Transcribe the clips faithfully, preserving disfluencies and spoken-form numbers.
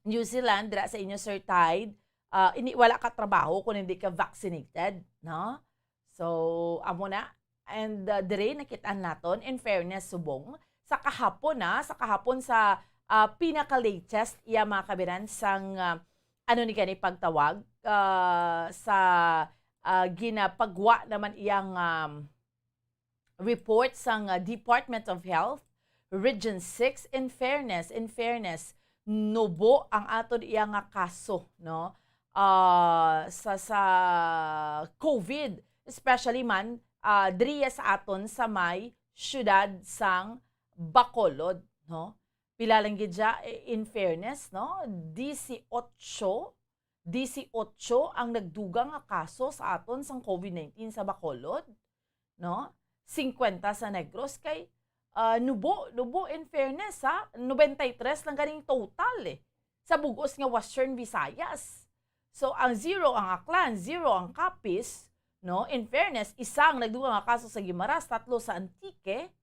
New Zealand, dira sa inyo, Sir Tide, ah, hindi, wala ka trabaho kung hindi ka vaccinated, no? So, amo na. And, ah, dire nakit-an naton, in fairness, subong, sa kahapon, ah, sa kahapon sa, ah, pinaka-latest, iya, mga kabiran, sang, ah, ano ni gani pagtawag, ah, sa, ah, ginapagwa naman iyang, um, report sang, ah, Department of Health, Region six. In fairness, in fairness, nubo ang aton iya nga kaso, no? Ah, sa, sa COVID, especially man, ah, diriya sa aton sa may siyudad sang Bacolod, no? Pila lang gid siya, i-, in fairness, no? Disiotso, disiotso ang nagdugang nga kaso sa aton sang COVID nineteen sa Bacolod, no? Singkwenta sa Negros kay, ah, nubo, nubo, in fairness, ha? Nobenta y tres lang ganing total, eh, sa bug-os nga Western Visayas. So, ang zero ang Aklan, zero ang Capiz, no? In fairness, isa ang nagdugang nga kaso sa Guimaras, tatlo sa Antique.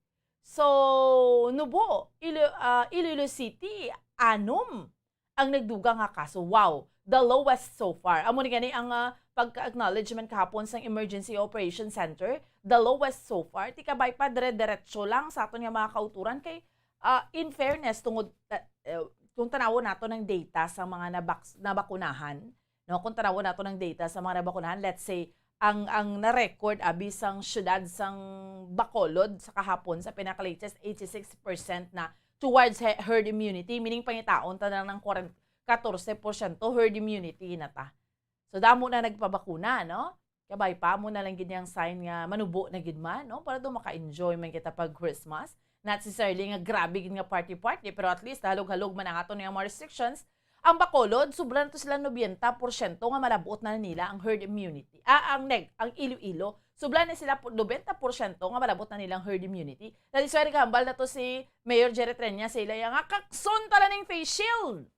So, nubo, Ilo-, ah, Iloilo City, anom ang nagdugang nga kaso. Wow, the lowest so far. Amo ni gani ang, ah, pagka-acknowledgement kahapon sang Emergency Operation Center, the lowest so far. Ti kabay pa, dire-diretso lang sa aton nga mga kauturan kay, ah, in fairness, tungod, ah, eh, kung tanawon nato ng data sa mga nabak-, nabakunahan, no? Kung tanawon nato ng data sa mga nabakunahan, let's say, ang, ang na-record, abi, sang siyudad sang Bacolod sa kahapon, sa pinaka-latest, eighty-six percent na towards he-, herd immunity, meaning pangitaon ta na ng kwarenta, katorse porsyento herd immunity na ta. So, damo na nagpabakuna, no? Kabay pa, amo na lang gid yang sign nga manubo na gid man, no? Para daw maka-enjoy man kita pag Christmas. Not necessarily nga grabe gid nga party-party, pero at least halog-halog man ang aton nga mga restrictions. Ang Bacolod, sobra na to sila nobenta porsyento nga malabot na nila ang herd immunity. Ah, ang neg-, ang Iloilo, sobra na sila po, nobenta porsyento nga malabot na nila ang herd immunity. That is why nagahambal na to si Mayor Jerry Treña sa ila nga kakson tala ning face shield.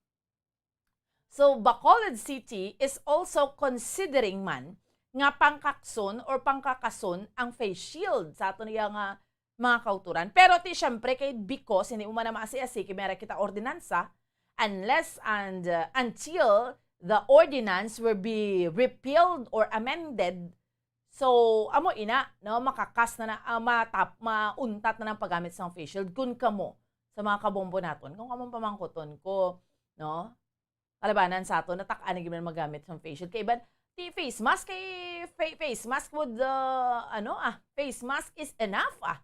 So, Bacolod City is also considering man nga pangkakson or pangkakason ang face shield sa aton iya nga mga kauturan. Pero ti, syempre, kay because hindi mo man na maasi-asi, kay may ara kita ordinansa, unless and, uh, until the ordinance will be repealed or amended, so, amo ina, no, makakas na na, ah, matap-, mauntat na ng paggamit sang face shield. Kung kamo, sa mga kabombo naton, kung kamo pamangkuton ko, no, kalabanan sa aton, natak-an na gid man magamit sang face shield. Kay iban, ti face mask, kay fa-, face mask would, uh, ano, ah, face mask is enough, ah.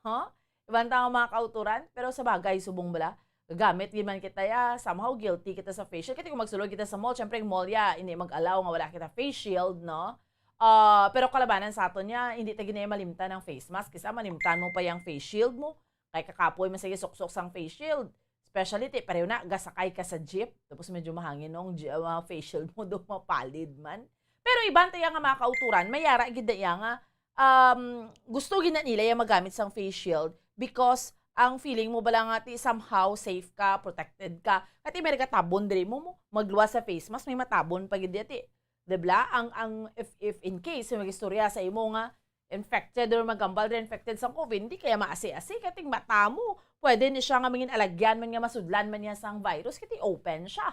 Huh? Iban ta nga mga kauturan, pero sa bagay, subong bala, gagamit gid man kita, ya, somehow guilty kita sa face shield. Kasi kung magsulod kita sa mall, syempre, ang mall, ya, hindi mag-allow nga wala kita face shield, no? Ah, pero kalabanan sa aton, ya, hindi ta gid na malimtan ang face mask. Kisa malimtan mo pa yung face shield mo, kay kakapoy man sige suksok sang face shield. Especially, ti, pareho na, gasakay ka sa jeep, tapos medyo mahangin, no? Ang je-, ah, face shield mo, do mapalid man. Pero iban ta ya nga mga kauturan, may ara gid na ya nga, um, gusto gid na nila ya magamit sang face shield because ang feeling mo bala nga ti somehow safe ka, protected ka. Kati may nagatabon diri mo, mo magluwas sa face mask, may matabon pa gid ti. Di bala? Ang, ang, if, if in case, may istorya sa imo nga infected or magambal na infected sa COVID, hindi kaya maasi-asi, kating mata mo, pwede ni siya nga mangin alagyan man nga masudlan man niya sang virus, kati open siya.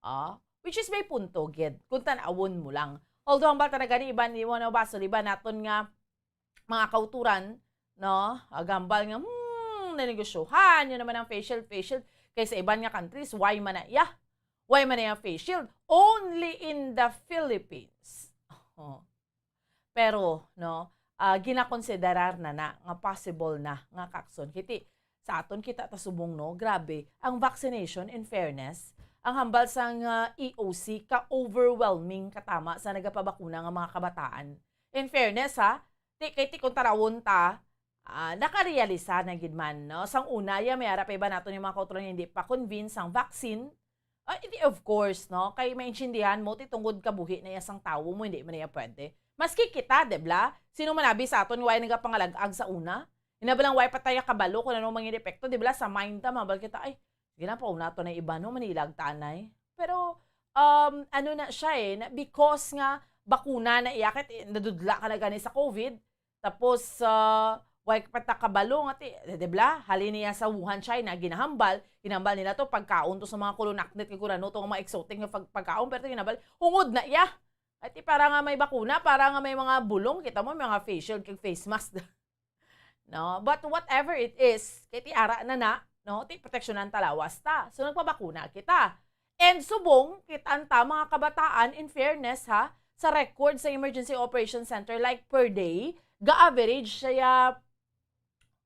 Ah, which is may punto gid, kung tan-awon mo lang. Although, ang bata na gani, iban, iwan na basol, iban naton nga mga kauturan, no? Agambal nga, hmm, nanegosyohan, yun naman ang face shield, face shield. Kay sa iban nga countries, why man na iya? Why man na iya face shield? Only in the Philippines. Oh. Pero, no, ah, ginakonsiderar na na nga possible na nga kakson. Kiti, sa aton kita ta subong, no, grabe, ang vaccination, in fairness, ang hambal sang, ah, E O C ka-overwhelming katama sa nagapabakuna nga mga kabataan. In fairness, ha, ti-, kay ti kung tarawon ta, ah, nakarealisa na gid man, no? Sang una, ya, may ara pa iba naton yung mga kauturan nga hindi pa convince ang vaccine. Ah, hindi, of course, no? Kay maintindihan mo, ti tungod kabuhi na iya sang tawo mo, hindi man iya pwede. Maski kita, di bala? Sino man abi sa aton nga way nagapangalag-ag sa una? Ina ba lang way pa tayo kabalo kung ano mga epekto, di bala? Sa mind ta, mabal kita, ay, sige na, pauna to na iba, no? Manilag ta, anay. Pero, um, ano na siya eh, na because nga bakuna na iya, kahit, eh, nadudla ka na gani sa COVID, tapos, ah, Way pa ta kabalo nga ti, di ba? Halin niya sa Wuhan, China, ginahambal, ginahambal nila to, pagkaon to sa mga kulunaknit, kay kun ano to, ang mga exotic nga pag-, pagkaon, pero to ginahambal, hungod na iya. Ay, ti para nga may bakuna, para nga may mga bulong, kita mo, may mga face shield kag face mask. No? But whatever it is, kay ti ara na na, no? Ti proteksyonan ta lawas ta. So, nagpabakuna kita. And subong, kitaan ta, mga kabataan, in fairness, ha, sa record sa Emergency Operations Center, like, per day, ga-average siya,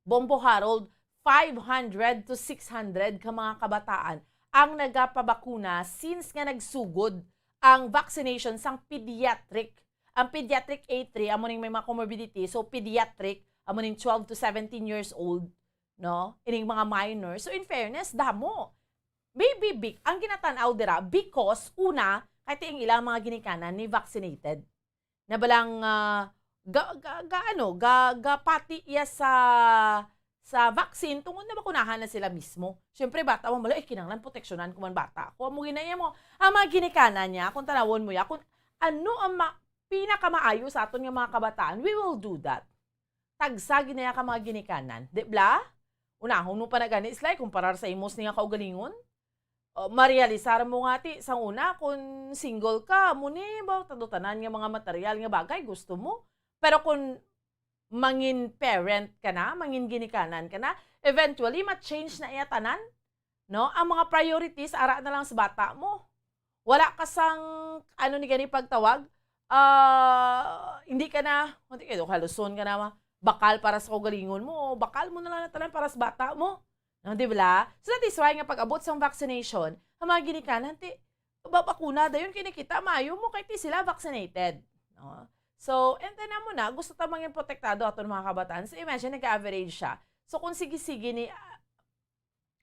Bombo Harold, five hundred to six hundred ka mga kabataan ang nagapabakuna since nga nagsugod ang vaccination sang pediatric. Ang pediatric, A three, amo ning may mga comorbidity. So, pediatric, amo ning twelve to seventeen years old, no? Ining mga minor. So, in fairness, damo. Maybe big, ang ginatan-aw dira, because, una, kay ti ang ilang mga ginikanan ni vaccinated. Na balang, ah, ga, ga, ga, ano, ga, gapati iya sa, sa vaccine, tungod na bakunahan na sila mismo. Siyempre, bata mo, bala, eh, kinahanglan proteksyonan ko man bata ko. Amo ginaya mo, ang mga ginikanan niya, kung tanawon mo ya, kung ano ang ma-, pinakamaayo sa aton nga mga kabataan, we will do that. Tagsa ginaya ka mga ginikanan, di bla? Unahon mo pa na gani, Sly, kumparar sa imos niya kaugalingon? O, marealisar mo nga ti, sang una, kung single ka, mo ni, ba, tanan nga mga material nga bagay gusto mo. Pero kung mangin parent ka na, mangin ginikanan ka na, eventually, ma-change na iya tanan, no? Ang mga priorities, ara na lang sa bata mo. Wala ka sang, ano ni gani pagtawag, ah, hindi ka na, hindi ka, haluson ka na, ma-, bakal para sa kaugalingon mo, o bakal mo na lang na tanan para sa bata mo. No, di ba? So, that is why nga pag-abot sang vaccination, ang mga ginikanan, ti, ba-, bakuna dayon, kay nakita, maayo mo, kay ti sila vaccinated. No? So, and then, amo na, gusto ta mangin protektado aton mga kabataan. So, imagine, nag-average siya. So, kung sige-sige ni, ah,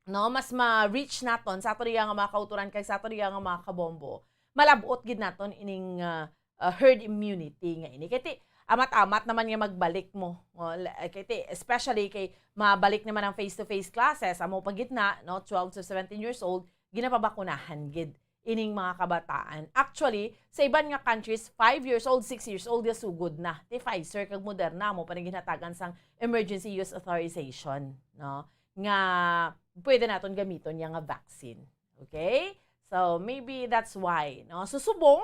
no, mas ma-reach naton sa aton iya nga mga kautoran kag sa aton iya nga mga kabombo, malab-ot gid naton ining, ah, ah, herd immunity nga ini. Kay ti, amat-amat naman nga magbalik mo. O, la-, kay ti, especially kay mabalik naman ang face-to-face classes, amo pa gid na, no, twelve to seventeen years old, ginapabakunahan gid ining mga kabataan. Actually, sa iban nga countries, five years old, six years old, gasugod na. Ti Pfizer kag Moderna, amo pa ning ginhatagan sang emergency use authorization, no? Nga pwede naton gamiton niya nga vaccine. Okay? So, maybe that's why, no? So, subong,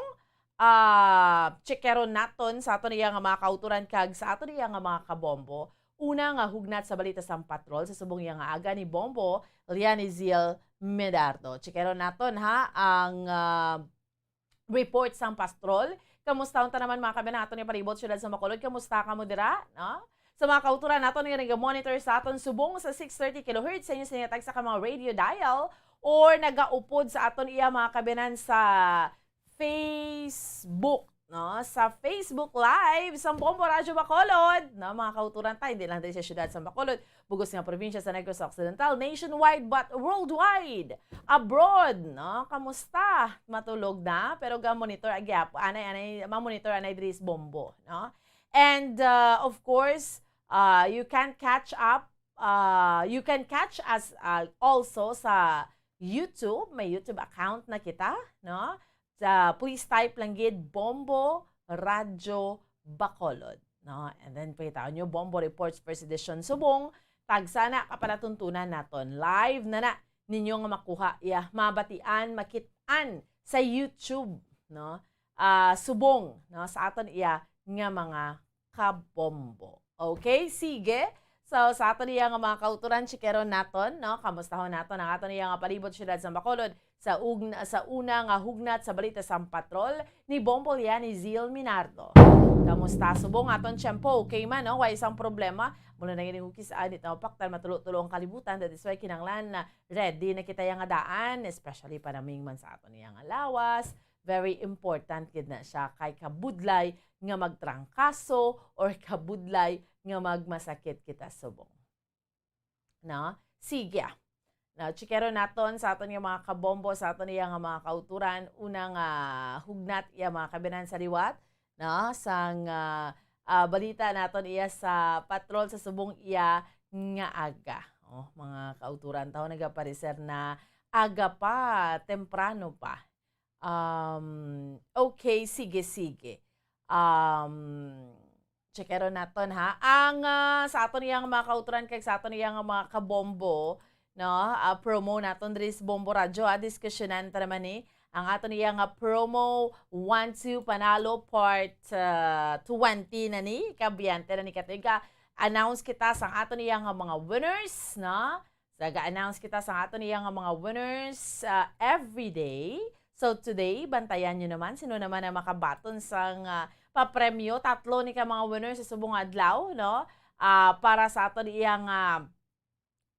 ah, checkeron naton sa aton iya nga mga kautoran kag sa aton iya nga mga kabombo. Una nga hugnat sa balita sang patrol sa subong iya nga aga ni Bombo Lianizil Medardo. Checkeron naton, ha, ang, ah, report sang patrol. Kamusta unta naman, mga kabayan, aton nga palibot, siyudad sa Bacolod? Kamusta kamo dira, no? Sa mga kautoran naton nga naga-monitor sa aton subong sa six thirty kilohertz sa inyo sa inyo tagsa ka mga radio dial or nagaupod sa aton iya, mga kabayan, sa Facebook, no? Sa Facebook Live sang Bombo Radyo Bacolod, no? Mga kautoran ta, hindi lang diri sa siyudad sa Bacolod, bugos nga probinsya sa Negros Occidental, nationwide but worldwide, abroad, no? Kamusta? Matulog na, pero ga-monitor, agi, anay, anay, ma-monitor anay diri sa Bombo, no? And, uh, of course, uh, you can catch up, uh, you can catch us, uh, also sa YouTube. May YouTube account na kita, no? Sa, please type lang gid, Bombo Radyo Bacolod, no? And then, pakitaon nyo, Bombo Reports First Edition Subong. Tagsa na ka palatuntunan naton. Live na na ninyo nga makuha iya, mabatian, makit-an sa YouTube, no? Ah, subong, no, sa aton iya nga mga kabombo. Okay, sige. So, sa aton iya nga mga kautoran, checkeron naton, no? Kamustahon naton ang aton iya nga palibot, siyudad sa Bacolod. Sa ugna-, sa una nga hugnat sa balita sang patrol ni Bombo Lianizil Minardo. Kamusta subong aton tiyempo? Okay man, no? Way isang problema. Mula na gini hukis, ah, di ta mapaktan, matulo-tulo ang kalibutan. That is why kinanglan na ready na kita yang daan, especially panaming man sa aton iya nga lawas. Very important gid na siya kay kabudlay nga magtrangkaso or kabudlay nga magmasakit kita subong. No? Sige. Now, checkeron naton sa aton nga mga kabombo, sa aton iya nga mga kauturan. Una nga hugnat, iya mga kabinan sa liwat, no? Sang, ah, ah, balita naton iya sa patrol sa subong iya nga aga. Oh, mga kauturan, tawo nagapareser na aga pa, temprano pa. Um, okay, sige, sige. Um, Checkeron naton, ha. Ang, ah, sa aton iyang mga kautoran kag sa aton iyang mga kabombo, no? Ah, promo naton diri sa Bombo Radyo, ha. Diskusyonan ta naman ni ang aton iyang, ah, promo one two panalo part, ah, twenty na ni. Kabyante na ni katuig. Ka-announce kita sa aton iyang mga winners, no? Sa ga-announce kita sa aton iyang mga winners, ah, every day. So today, bantayan nyo naman sino naman ang makabaton sang, ah, papremyo. Tatlo ni ka mga winners sa subong adlaw, no? Ah, para sa aton iyang, ah,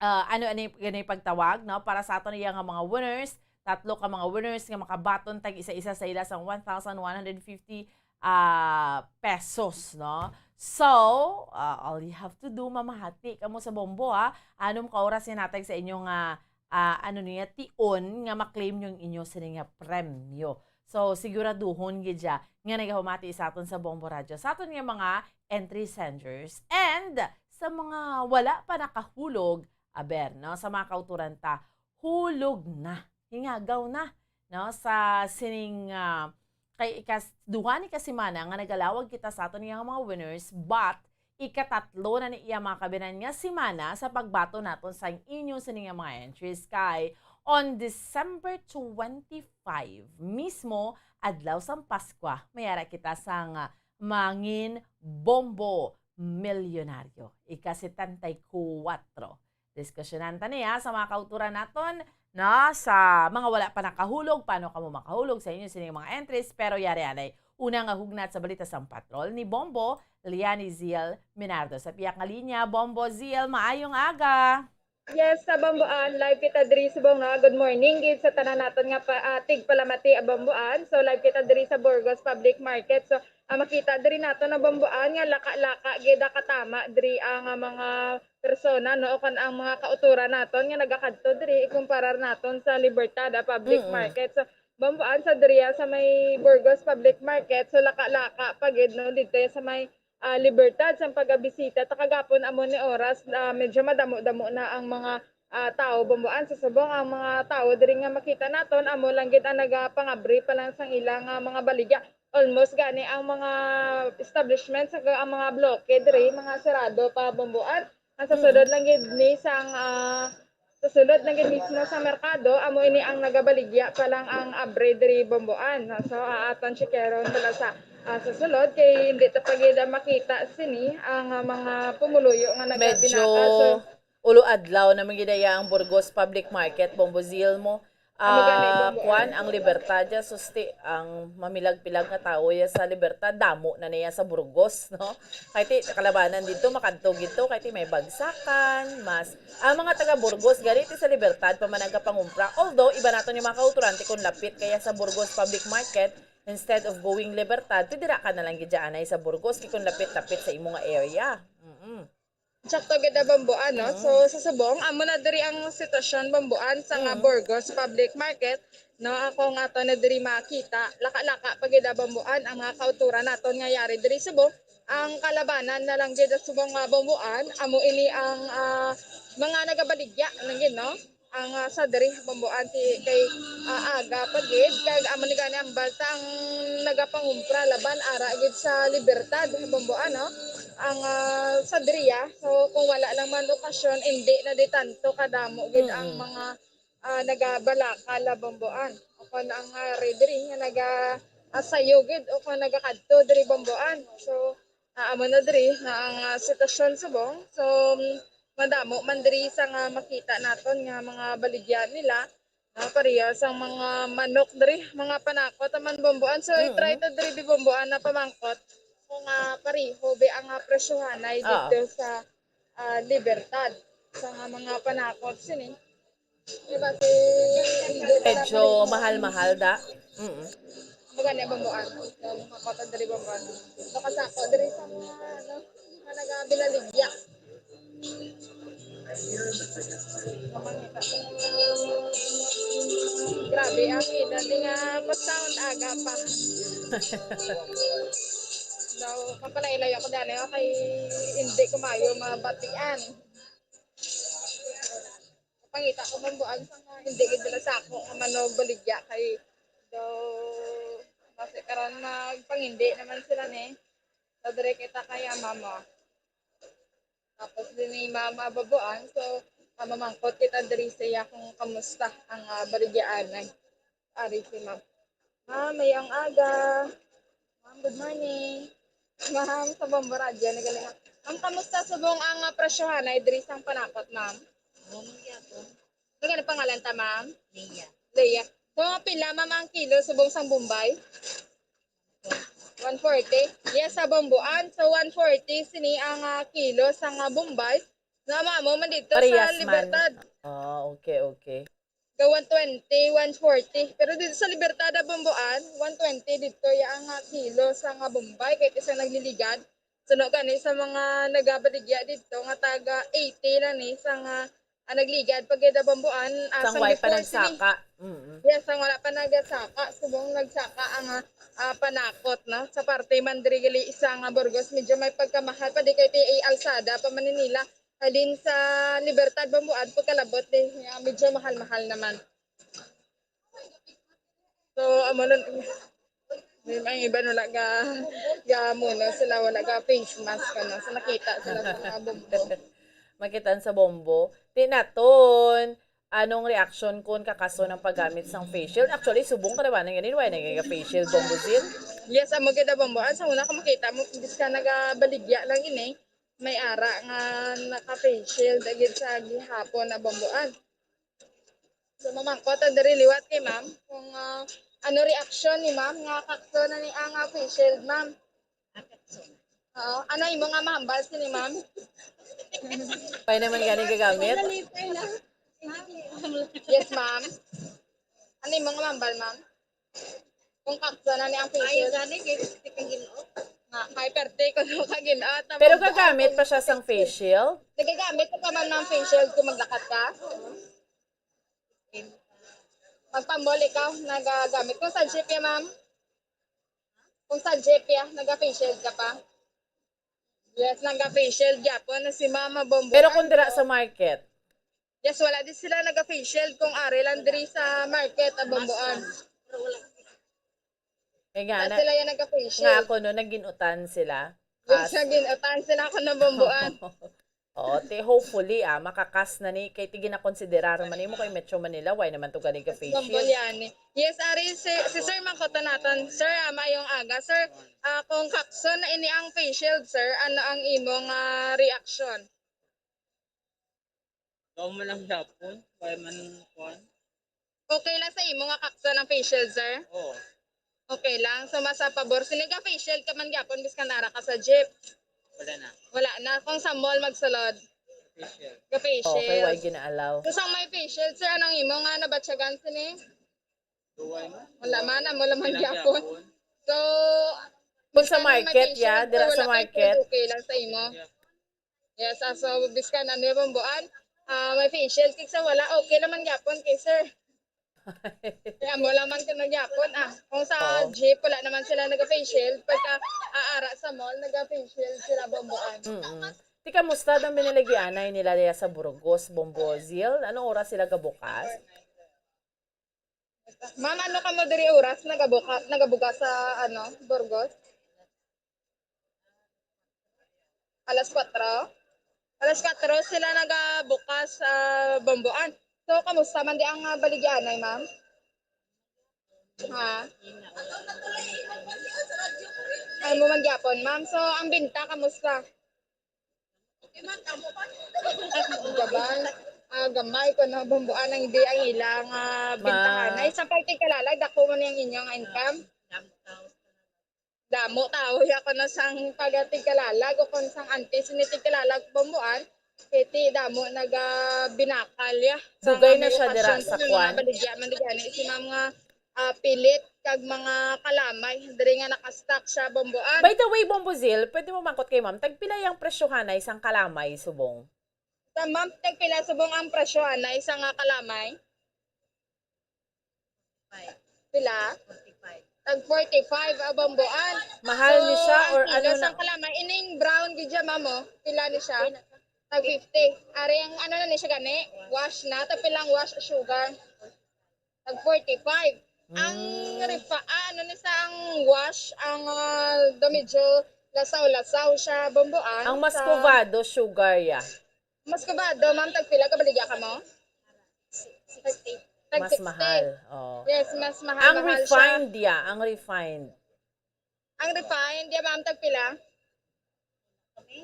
ah, ano, ano yung, ano yung pagtawag, no? Para sa aton iyang mga winners, tatlo ka mga winners nga makabaton tag isa-isa sa ila sang one thousand one hundred fifty, ah, pesos, no? So, ah, all you have to do, mamahati kamo sa Bombo, ha. Anom ka oras yan hatag sa inyo nga, ah, ano niya, tion nga ma-claim yung inyo sini nga premyo. So, siguraduhon gid siya nga nagahumati sa aton sa Bombo Radyo, sa aton nga mga entry senders, and sa mga wala pa nakahulog, aber, no, sa mga kauturan ta, hulog na, hingagaw na, no, sa sining, ah, kay ikas-, duha ni ka semana nga nagalawag kita sa aton nga mga winners, but ikatatlo na ni iya mga kabinan nga semana sa pagbato naton sa inyo sini nga mga entries, kay on December twenty-five mismo, adlaw sang Paskwa, mayara kita sang, ah, mangin bombo milyonaryo, ika setenta y kuwatro. Diskusyonan ta niya sa mga kauturan naton, no, sa mga wala pa nakahulog, paano kamo makahulog sa inyo sining mga entries, pero yari anay. Una nga hugnat sa balita sang patrol ni Bombo, Liani Ziel Minardo. Sa piyak nga linya, Bombo Ziel, maayong aga. Yes, sa Bomboan, live kita diri subong, no. Good morning gid sa tanan naton nga pa, ah, tigpalamati, ah, Bomboan. So, live kita diri sa Burgos Public Market. So, ah, makita diri nato na Bomboan nga laka-laka gid, ah, katama diri ang, ah, mga persona, no, o kon ang mga kauturan naton nga nagakadto diri, ikumparar naton sa Libertad, ah, Public Mm-mm. Market. So, Bomboan, sa diri, ah, sa may Burgos Public Market, so laka-laka pa gid, no, didto sa may, ah, Libertad sang pagabisita. Ta kagapon amo ni oras, ah, medyo madamo-damo na ang mga, ah, tawo, Bomboan. Sa subong, ang mga tawo diri nga makita naton, amo lang gid ang nagapangabri pa lang sang ilang, ah, mga baligya. Almost gani ang mga establishments, ang mga bloke diri, mga sarado pa, Bomboan. Ang sa Mm. sulod lang gid ni sang, ah, sa sulod lang gid mismo sa merkado, amo ini ang nagabaligya pa lang ang abre diri, Bomboan. So, ah, aton checkeron bala sa, ah, sa sulod kay hindi ta pa gid makita sini ang, ah, mga pumuluyo nga Medyo nagabinakal. So, ulo adlaw na man gid aya ang Burgos Public Market, Bombo Zil mo. Amo gani, Ah, Bombo, kuwan, ano? Ang Libertad, ya, susti, ang mamilag-pilag nga tawo ya sa Libertad, damo na niya sa Burgos, no? Kay ti, kalabanan dito, makadto gito, kay ti may bagsakan, mas, ang mga taga Burgos, gani ti sa Libertad pa man nagapangumpra. Although, iba naton yung mga kauturan ti kung lapit kaya sa Burgos Public Market, instead of going Libertad, ti dira ka na lang gid dyan, ay, sa Burgos, kay kung lapit-lapit sa imo nga area. Mm-mm. Sakto gid na, Bomboan, no? Mm. So, sa subong, amo na diri ang sitwasyon, Bomboan, sa nga Mm. Burgos Public Market, no? Ako nga to na diri makita, laka-laka pa gid na, Bomboan, ang mga kauturan naton nga yari diri subong. Ang kalabanan na lang gid subong nga, Bomboan, amo ini ang, ah, mga nagabaligya lang gid, no? Ang, ah, sa diri, Bomboan, ti kay, ah, aga pa gid, kag amo ni gani ang balta ang nagapangumpra laban ara gid sa Libertad, Bomboan, no? Ang, ah, sa diri, ah. So, kung wala lang man okasyon, hindi na di tanto kadamo gid ang Mm. mga, ah, nagabalaka la, Bomboan. O kon ang, ah, re diri nga naga, ah, sayo gid o kon nagakadto diri, Bomboan. So, Ah, amo na diri nga ang, ah, sitwasyon subong. So, mm, madamo man diri sa nga makita naton nga mga baligya nila, ah, pareha sang mga manok diri, mga panakot man, Bomboan. So, Mm. i-try to diri, bi, Bomboan, na pamangkot kung, ah, pareho bi ang, ah, presyohanay Ah. dito sa, ah, Libertad sa nga mga panakot sini. Diba, si Medyo mahal-mahal da. Mm. Amo gani, Bomboan. Ang mga kota diri, Bomboan. Nakasako diri sa mga, ano, mga nagabilaligya. Mamangita. Grabe, ang ina ni nga pa-sound aga pa. Daw, kapalayo-layo ko dyan, eh, kay hindi ko maayo mabatian. Pangita ko, Bomboan, sa nga hindi gid nila sako nga manog baligya kay daw, kasi karon magpangindi naman sila ni. So, dire kita kaya mama. Tapos din ni mama babuan. So, ah, mamangkot kita diri sa iya kung kamusta ang ah, baligyaanay. Ari si ma'am. Ma'am, mayong aga. Ma'am, good morning. Ma'am, sa Bombo Radyo, nagaling ako. Ma'am, kamusta subong ang ah, presyohanay diri sang panakot, ma'am? Ano man gyapon? Ano gani pangalan ta, ma'am? Leah. Leah. So, pila, ma'am, ang kilo subong sang Bombay? One forty. Yes, sa Bomboan. So, one forty sini ang ah, kilo sang ah, Bombay. Nga mamo man dito sa Parehas man. Libertad. Ah, okay, okay. Ga one twenty, one forty. Pero dito sa Libertad, Bomboan, one twenty dito ya ang ah, kilo sang ah, Bombay. Kahit isa nagliligad. Suno gani sa mga nagabaligya dito nga taga eighty lang ni sa nga ah, nagligad pag Bomboan. Ah, Sang sang way pa before sini. nagsaka. Mm. Yes, ang wala pa nagasaka, subong nagsaka ang ah, ah, panakot, no? Sa parte man diri gali sa nga Burgos, medyo may pagkamahal pa di kay T A Alsada pa Manila. Halin sa Libertad Bomboan, pagkalabot di, ah, medyo mahal-mahal naman. So, amo nun, may mga iba wala ga, ga muno sila, wala ga face mask, ano. So, nakita sila sa mga Bombo. Makitaan sa Bombo. Ti naton, anong reaction kun kakason ang paggamit sang face shield? Actually, subong ka naman ganin, why naging face shield, Bombo Zil? Yes, amo gid ang Bombo. Ang sa una ka makita mo, bisan nagabaligya lang ini, may ara nga naka-face shield gid sa gihapon na Bomboan. So, mamangkot ang diri liwat kay ma'am kung ah, ano reaction ni ma'am nga kakso na ni ang ah, face shield, ma'am. Oo. Ano imo nga mahambal sini, ma'am? Pwede naman gani gagamit? Yes, ma'am. Ano imo nga mahambal, ma'am? Kung kakso na ni ang face Ayaw shield. gani kay di ka gin-off. Nga, kay perte ko nung kagin-at. Pero gagamit pa siya sang face shield? Nagagamit ka pa man ng face shield kung maglakat ka? Magpambol ikaw, nagagamit. Kung sa jeep ya, ma'am? Kung sa jeep ya, naga-face shield ka pa? Yes, naga-face shield gyapon na si Mama Bombo. Pero kung dira sa market, Yes, wala din sila naga-face shield kung ari lang diri sa market, ang Bomboan. Pero wala. eh nga, Wala na, sila yung naga-face nga shield. Ako no, naginutan sila. Yes, naginutan sila ako ng Bomboan. Oo, te, hopefully, ah, makakas na ni, kay ti ginakonsiderar man nimo kay Metro Manila, why naman to gani ka face Bombo shield? yan eh. Yes, ari, si, si Sir Makoto naton. Sir, ah, mayong aga. Sir, ah, kung kakson na ini ang face shield, sir, ano ang imong ah, reaction? Daw man lang gihapon, kaya man kuan. Okay lang sa imo nga kakson ang face shield, sir? Oo, Okay lang. So, mas sa pabor. Sini ka face shield ka man gyapon, biskan ara ka sa jeep. Wala na. Wala na. Kung sa mall magsulod, Official. ka face Okay, why shield. gina-allow? So, sa may face shield, sir, anong imo nga nabatyagan sini? Duway mo? Wala man, amo lang man Ilang gyapon. gihapon? So, Kung sa biskan may market, face ya, shield, dira sir, sa wala kay market. Okay lang sa imo. Yes, ah, so, biskan ano yung buwan, ah, may face shield, kay sa wala, okay naman gyapon kay sir. Kaya mo lang man ka nagyapon, ah. Kung sa Oo. jeep, wala naman sila nag-face shield. Pagka aara sa mall, nag-face shield sila Bomboan. Mm-mm. Ti kamusta daw binaligianay nila diya sa Burgos, Bombo Zil? Anong oras sila gabukas? Ma'am, ano ka mo diri oras? Nagabuka, nagabukas sa, ano, Burgos? Alas kwatro? Alas kwatro sila nagabukas sa Bomboan. So, kamusta man di ang ah, baligyanay, ma'am? Ha? Ay mo man gyapon, ma'am. So, ang binta, kamusta? Gabay. Ah, gamay ko na Bomboan ang di ang ilang ah, Ma- bintahan. Ay, sa parte kalalag, dako man yung inyong income. Damo tao ya ko na sang pagatigkalalag o kung sang antes ni tigkalalag Bomboan. Kiti damo naga binakal ya. Dugay na siya dira sa kwan. Baligya man di gani si ma'am nga ah, pilit kag mga kalamay diri nga naka-stock siya Bomboan. By the way, Bombo Zil, pwede mo mangkot kay ma'am, tagpila yung presyohanay sang kalamay subong? Sa ma'am, tagpila subong ang presyo anay sa nga kalamay? Pila? Tag forty-five ang Bomboan. Mahal ni siya or ang ano kilo na? Sang kalamay, ining brown gid siya, ma'am, oh. Pila ni siya? Tag fifty. Ari ang ano na ni siya gani? Wash na. Tag pilang wash sugar? Tag forty-five. Ang Mm. refa, ah, ano ni sa ang wash, ang uh, the medyo lasaw-lasaw siya, Bomboan. Ang muscovado sugar, ya. Muscovado, ma'am, tagpila ka baligya ka mo? Tag Mas sixty. Mahal. Oh. Yes, mas mahal. Ang mahal refined, siya. Ya. Ang refined. Ang refined, ya, ma'am, tagpila?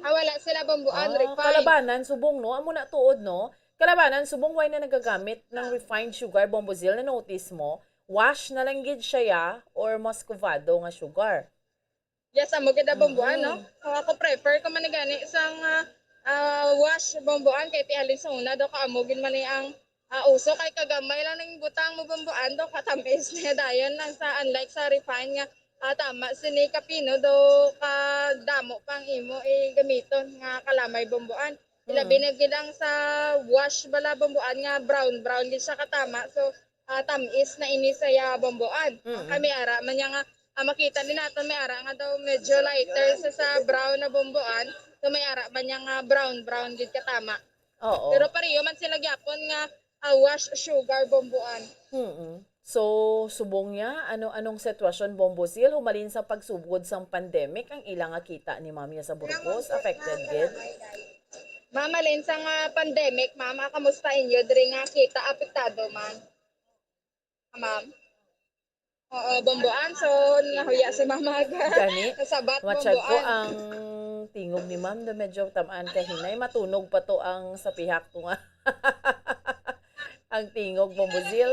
Ah, wala sila, Bomboan, ah, refined. Kalabanan, subong, no? Amo na tuod, no? Kalabanan, subong, why na nagagamit ng refined sugar, Bombo Zil, na notice mo? Wash na lang gid siya, ya, or muscovado nga sugar? Yes, amo gid ang Bomboan, no? Mm. So, ako prefer ko man gani sang, ah, ah, wash Bomboan kay ti halin sa una daw ka amo gid man ni ang, ah, uso kay kagamay lang ning butang mo Bomboan daw katamis niya dayon lang sa unlike sa refine nga, ah, tama sini kapino daw kadamo pang imo igamiton nga kalamay Bomboan. Ilabi Mm. na gid ang sa wash bala Bomboan nga brown, brown gid siya katama. So, ah, tamis na ini sa iya Bomboan. Mm. Kami ara man niya nga ah, makita ni naton may ara nga daw medyo lighter sa, sa brown na Bomboan. So may ara man niya nga brown, brown gid katama. Oo. Pero pareho man sila gyapon nga ah, wash sugar Bomboan. Mm-mm. So, subong niya, ano anong sitwasyon, Bombo Zil, humalin sa pagsugod sang pandemic ang ila nga kita ni Ma'am ya sa Burgos? Affected gid? Mamalin sa nga pandemic, ma'am, ah, kamusta inyo diri nga kita apektado man? Ma'am? Oo, Bomboan. So, nahuya si Mama. Gani, sabat, matyag ko Bomboan. Ang tingog ni Ma'am na medyo tamaan ka hinay. Matunog pa to ang sa pihak ko nga. Ang tingog, Bombo Zil.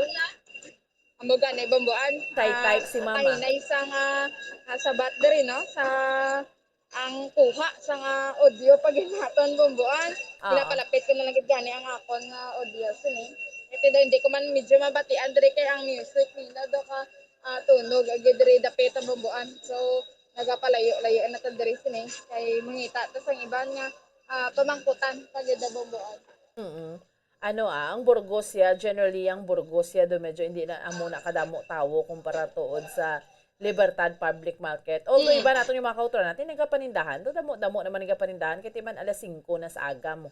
Amo gani, Bomboan. Type-type Ah, si Mama. Kahinay sa nga ah, sabat diri, no? Sa ang kuha sa nga audio pag hinaton Bomboan. Ah. Pinapalapit ko na lang gid gani ang akon nga audio sini. Kay daw hindi ko man medyo mabatian diri kay ang music nila daw ka ah, tunog agad diri dapit ang Bomboan. So nagapalayo-layo na ta diri sini kay mangita ta sang iban nga ah, pamangkutan pag Bomboan. Mm. Ano, ah, ang Burgos ya, generally ang Burgos ya do medyo hindi na amo na kadamo tawo kumpara tuod sa Libertad Public Market. Although Mm. iba naton yung mga kauturan natin nagapanindahan, do damo-damo naman nagapanindahan kay ti man alas singko na sa aga mo.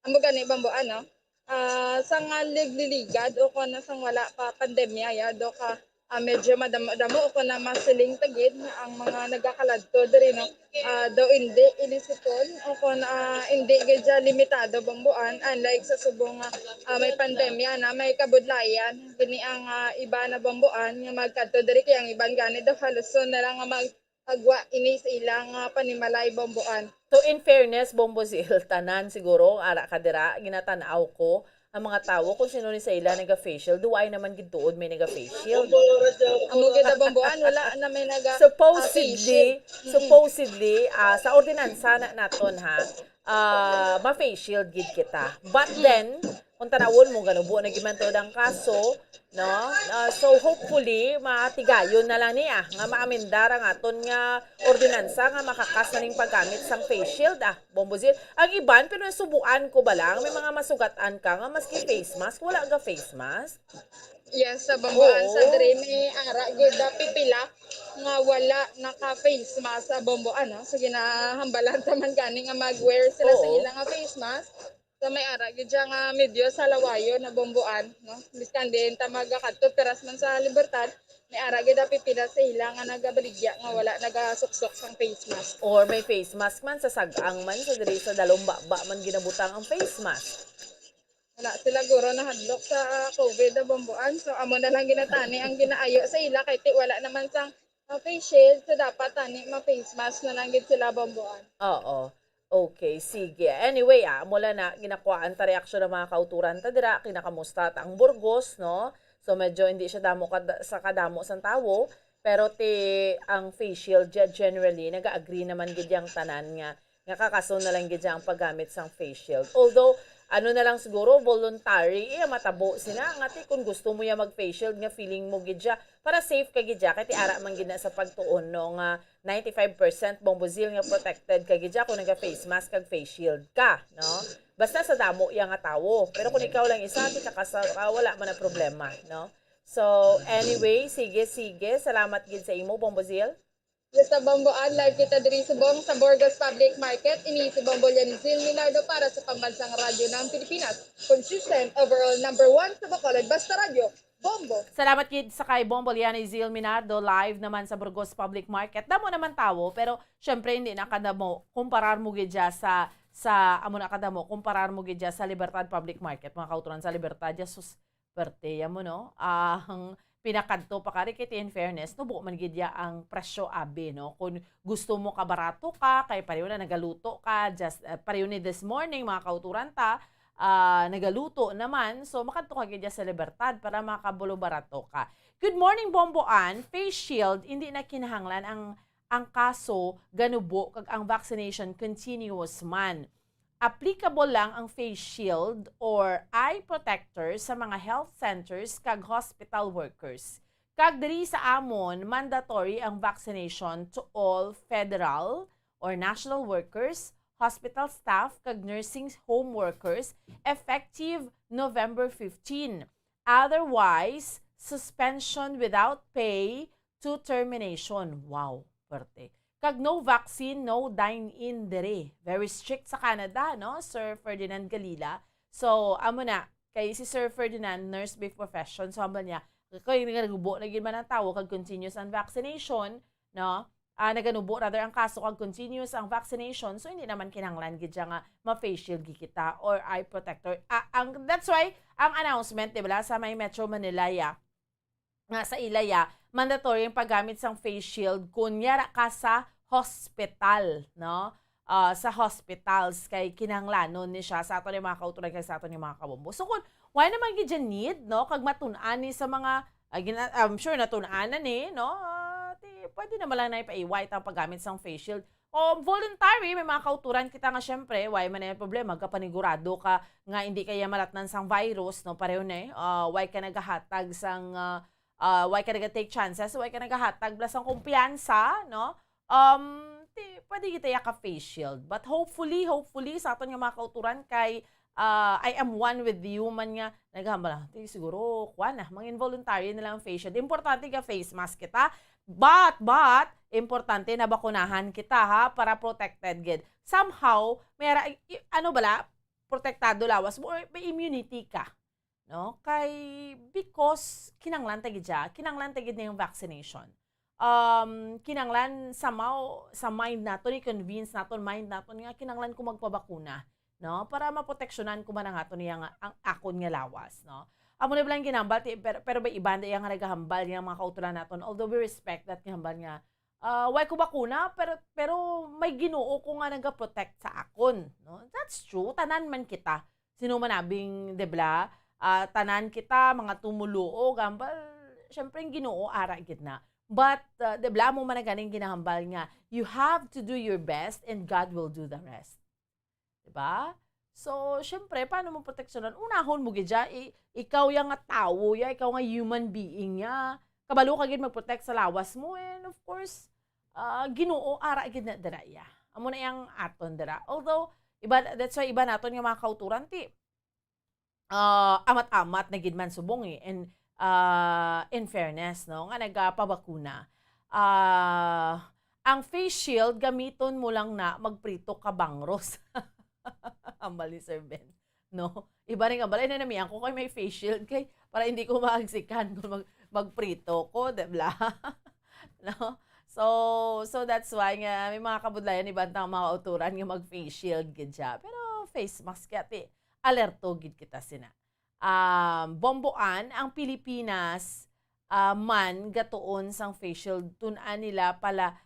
Amo gani bambo ano? Ah, sa nga ligliligad o kung ano sang wala pa pandemya ya do ka ah, medyo madamo-damo o kon na masiling ta gid ang mga nagakaladto diri, no? Ah, daw indi ilisiton o kon ah, indi gid siya limitado bambuan, unlike sa subong nga ah, may pandemya na may kabudlayan. Kini ang ah, iba na bambuan nga magkadto diri kay ang iban gani daw haluson na lang nga mag agwa ini sa ilang ah, panimalay bambuan. So, in fairness, Bombo Zil, tanan siguro, ara ka dira, ginatanaw ko, ang mga tawo kung sino ni sa ila naga-face shield, duway naman gid tuod may naga-face shield. Amo gid ang bambuan, wala na may naga ah, face Supposedly, shield. Mm. Supposedly, ah, sa ordinansa na naton ha, ah, ma-face shield gid kita. But then, kung tanawon mo, ganubo na gid man tuod ang kaso, no? Ah, so hopefully, matigayon na lang niya nga maamendar ang aton nga ordinansa nga makakas na ning paggamit sang face shield, ah, Bombo Zil. Ang iban, pero nasubuan ko ba lang, may mga masugat-an ka nga maski face mask, wala ga face mask. Yes, sa bambuan sa Oo. Diri may ara gid ah, pipila nga wala naka face mask sa bambuan, no? So ginahambalan ta man gani nga mag-wear sila sa Oo. Ila nga face mask. So may ara gid siya nga medyo sa lawayon na bambuan, no? Bisan din ta magakadto piras man sa Libertad, may ara gid ah, pipila sa ila nga nagabaligya nga wala nagasuksok sang face mask. Or may face mask man sa sag-ang man sa diri sa dalom baba man ginabutang ang face mask. Wala sila guro nahadlok sa ah, COVID na bambuan. So amo na lang ginatani ang ginaayo sa ila kay ti wala naman sang ah, face shield. So dapat tani ma face mask na lang gid sila bambuan. Oo. Okay, sige. Anyway, ah, mula na ginakuhaan ta reaksyon ng mga kauturan ta dira, kinakamusta ta ang Burgos, no? So medyo hindi siya damo kada, sa kadamo sang tawo, pero ti ang face shield ja- generally naga-agree naman gid yang tanan nga nga kakaso na lang gid siya ang paggamit sang face shield. Although, ano na lang siguro, voluntary, iya matabo sina. Nga ti, kung gusto mo ya mag face shield, nga feeling mo gid siya, para safe ka gid siya. Kay ti ara man gid na sa pagtuon, no, nga ninety-five percent Bombo Zil nga protected ka gid siya kung naga face mask kag face shield ka, no? Basta sa damo iya nga tawo. Pero kung ikaw lang isa, ti kakasa ka, wala man na problema, no? So, anyway, sige, sige. Salamat gid sa imo, Bombo Zil. Sa Bamboan, live kita diri subong sa Burgos Public Market. Ini si Bombo Lianizil Minardo para sa Pambansang Radyo ng Pilipinas. Consistent, overall number one sa Bacolod, Basta Radyo. Bombo. Salamat gid sa kay Bombo Liana Izil Minardo, live naman sa Burgos Public Market. Damo naman tawo, pero syempre hindi na kadamo kumparar mo gid siya sa, sa amo na kadamo kumparar mo gid siya sa Libertad Public Market, mga kauturan sa Libertad. Jesus, perte ya mo, no? Ah, ang pinakadto pa kari kay, in fairness, nubo man gid ya ang presyo, abi, no? Kung gusto mo ka barato ka, kay pareho na nagaluto ka, just, ah, pareho ni this morning, mga kauturan ta, ah, nagaluto naman, so makadto ka gid ya sa Libertad para makabulo barato ka. Good morning, Bombo Ann. Face shield, hindi na kinahanglan ang, ang kaso ganubo kag ang vaccination continuous man. Applicable lang ang face shield or eye protector sa mga health centers kag hospital workers. Kag diri sa amon, mandatory ang vaccination to all federal or national workers, hospital staff, kag nursing home workers effective November fifteen. Otherwise, suspension without pay to termination. Wow, perte. Kag no vaccine, no dine-in diri. Very strict sa Canada, no, Sir Ferdinand Galila? So, amo na, kay si Sir Ferdinand, nurse by profession, so hambal niya, kay nagagubo na gid man ang tawo kag continuous ang vaccination, no? Ah, naganubo rather ang kaso kag continuous ang vaccination, so hindi naman kinahanglan gid siya nga ma-face shield gid kita or eye protector. Ah, ang, that's why ang announcement, di ba, sa may Metro Manila ya, nga sa ila ya, mandatory ang paggamit sang face shield kun yara ka sa hospital, no? Ah, sa hospitals kay kinahanglanon ni siya sa aton nga mga kauturan kag sa aton nga mga kabombo. So kun why naman gid dyan need, no? Kag matun-an ni sa mga, ah, gina-, I'm sure natun-an na ni, no? Ah, ti, pwede naman lang na ipaiway ang paggamit sang face shield. O voluntary, may mga kauturan kita nga, syempre, why man na yung problema, kapanigurado ka nga hindi kaya malatnan sang virus, no? Pareho na eh. Ah, why ka nagahatag sang, ah, ah, why ka naga-take chances, why ka nagahatag bala sang kumpiyansa, no? Um, ti, pwede kita ya ka face shield. But hopefully, hopefully, sa aton nga mga kauturan kay, ah, I am one with you man nga naghambal lang. Ti, siguro, kuwan na, mga involuntary na lang ang face shield. Importante nga face mask kita. But, but, importante na bakunahan kita, ha, para protected gid. Somehow, may ara-, i-, ano bala, protektado lawas mo, or may immunity ka. No? Kay, because kinanglan ta gid siya, kinanglan ta gid na yung vaccination. Um, kinanglan somehow sa mind naton, i-convince naton, mind naton nga kinanglan ko magpabakuna, no? Para maproteksyonan ko man ang aton nga, ang akon nga lawas, no? Amo na lang ginambal, ti-, pero, pero may iba na iya nga nagahambal nga mga kauturan naton. Although we respect that nga hambal nga, ah, way ko bakuna, pero, pero may Ginoo ko nga nagaprotect sa akon, no? That's true, tanan man kita. Sino man abing, di ba? Ah, tanan kita, mga tumuluo, gambal, syempre, ang Ginoo, ara gid na. But, ah, di ba, mo man na ganing ginahambal nga, you have to do your best and God will do the rest. Di ba? So, syempre, paano mo proteksyonan? Unahon mo gid siya, i-, ikaw ya nga tawo ya, ikaw nga human being ya. Kabalo ka gid mag-protect sa lawas mo, and of course, ah, Ginoo, ara gid na dira ya. Amo na yang aton dira. Although, iba, that's why iba naton nga mga kauturan, ti, ah, amat-amat na gid man subong eh. And, ah, in fairness, no, nga nagapabakuna, ah, ang face shield, gamiton mo lang na magprito ka bangros. Hambal ni Sir Ben. No? Iba rin nga balay na namiyan ko kay may face shield kay para hindi ko maagsikan kung mag-, magprito ko, di ba? No? So, so that's why nga may mga kabudlayan ni bantang mga kauturan nga mag-face shield gid siya. Pero face mask kaya ti, alerto gid kita sina. Um, Bombo Ann, ang Pilipinas, ah, man gatuon sang face shield, tun-an nila pala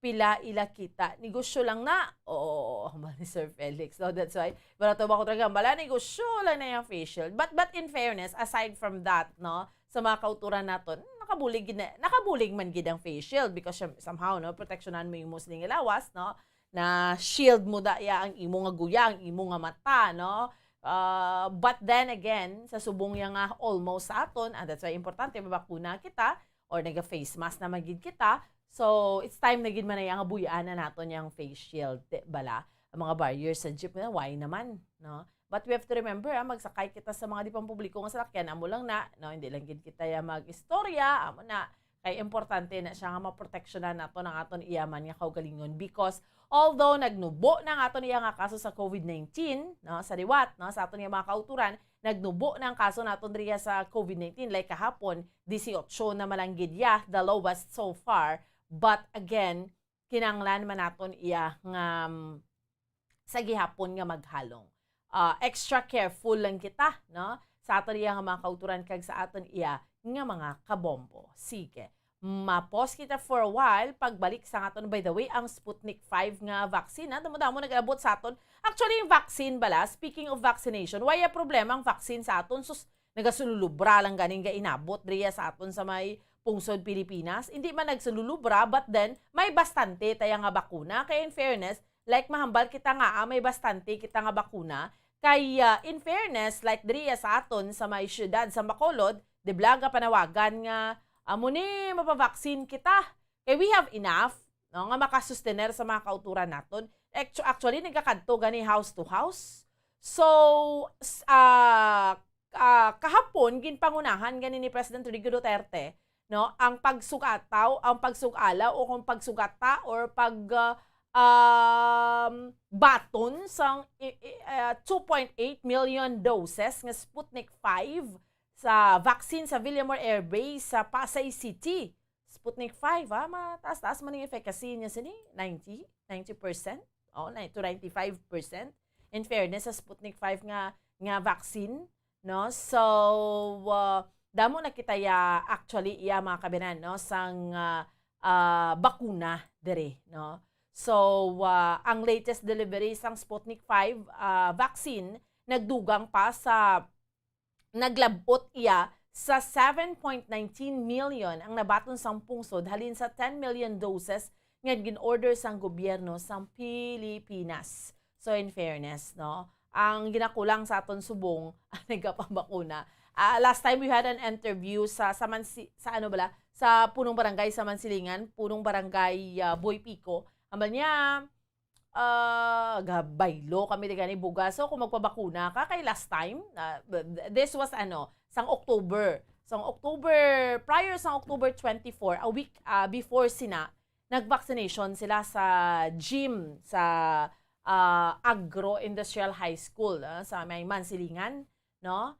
pila ila kita. Negosyo lang na. Oo, hambal ni Sir Felix. So, that's why, barato ba ko talaga, bala, negosyo lang na yung face shield. But, but in fairness, aside from that, no, sa mga kauturan naton, nakabulig gid na, nakabulig man gid ang face shield because syem-, somehow, no, proteksyonan mo yung Muslim nga lawas, no, na shield mo da ya ang imo nga guya, ang imo nga mata, no? Ah, but then again, sa subong ya nga almost sa aton, and that's why importante mabakuna kita, or naga-face mask na man gid kita, so it's time na gid man na ya nga buy-an na naton yang face shield, di bala? Ang mga barriers sa jeep na, why naman, no? But we have to remember, ah, magsakay kita sa mga di pampubliko nga salakyan, amo lang na, no? Hindi lang gid kita ya mag-istorya, amo na. Kay importante na siya nga maproteksyonan naton ang aton iya man nga kaugalingon because although nagnubo na ang aton iya nga kaso sa COVID nineteen, no, sa liwat, no, sa aton nga mga kauturan, nagnubo na ang kaso naton diriya sa COVID nineteen. Like kahapon, dieciocho na man lang gid ya, the lowest so far. But again, kinahanglan man naton iya nga, um, sa gihapon nga maghalong. Ah, extra careful lang kita, no? Sa aton iya nga mga kautoran kag sa aton iya nga mga kabombo. Sige. Ma-pause kita for a while. Pagbalik sa aton, by the way, ang Sputnik five nga vaccine, ha? Damo-damo nag-abot sa aton. Actually, yung vaccine bala, speaking of vaccination, why a problema ang vaccine sa aton? Sus, nagasululubra lang ganing gainabot diriya sa aton sa may pungsod Pilipinas. Hindi man nagsululubra, but then, may bastante taya nga bakuna. Kaya in fairness, like, mahambal kita nga, ah, may bastante kita nga bakuna. Kay, ah, in fairness, like, diriya sa aton sa may syudad sa Bacolod, di bala nga panawagan nga, amo ni, mapavaksin kita. Kay we have enough, no, nga makasustener sa mga kauturan naton. Actu-, actually, nagakadto gani house to house. So, s-, ah, ah, kahapon, ginpangunahan gani ni President Rodrigo Duterte, no, ang pagsugataw, ang pagsugala o kung pagsugata or pag, ah, um, baton sang i-, i-, ah, two point eight million doses nga Sputnik five sa vaccine sa Villamor Air Base sa Pasay City. Sputnik five, ha? Mataas-taas man ang efficacy niya sini, ninety, ninety percent. Oh, na to ninety-five percent. In fairness sa Sputnik five nga, nga vaccine, no? So, uh, damo na kita ya, actually, iya, mga kabinan, no? Sang, uh, uh, bakuna diri, no? So, uh, ang latest delivery sang Sputnik five, uh, vaccine nagdugang pa sa naglab-ot iya sa seven point nineteen million ang nabaton sang pungsod halin sa ten million doses nga gin-order sang gobyerno sang Pilipinas. So, in fairness, no, ang ginakulang sa aton subong ang nagapabakuna. Ah, last time we had an interview sa, sa Mansi-, sa ano bala, sa punong barangay sa Mansilingan, punong barangay, ah, Boy Pico. Ambal niya, ah, gabaylo kami di gani bugas. So, kung magpabakuna ka, kay last time, ah, th-, this was, ano, sang October. Sang October, prior sang October twenty-four, a week, ah, before sina, nag-vaccination sila sa gym sa, ah, Agro Industrial High School, ah, sa may Mansilingan, no?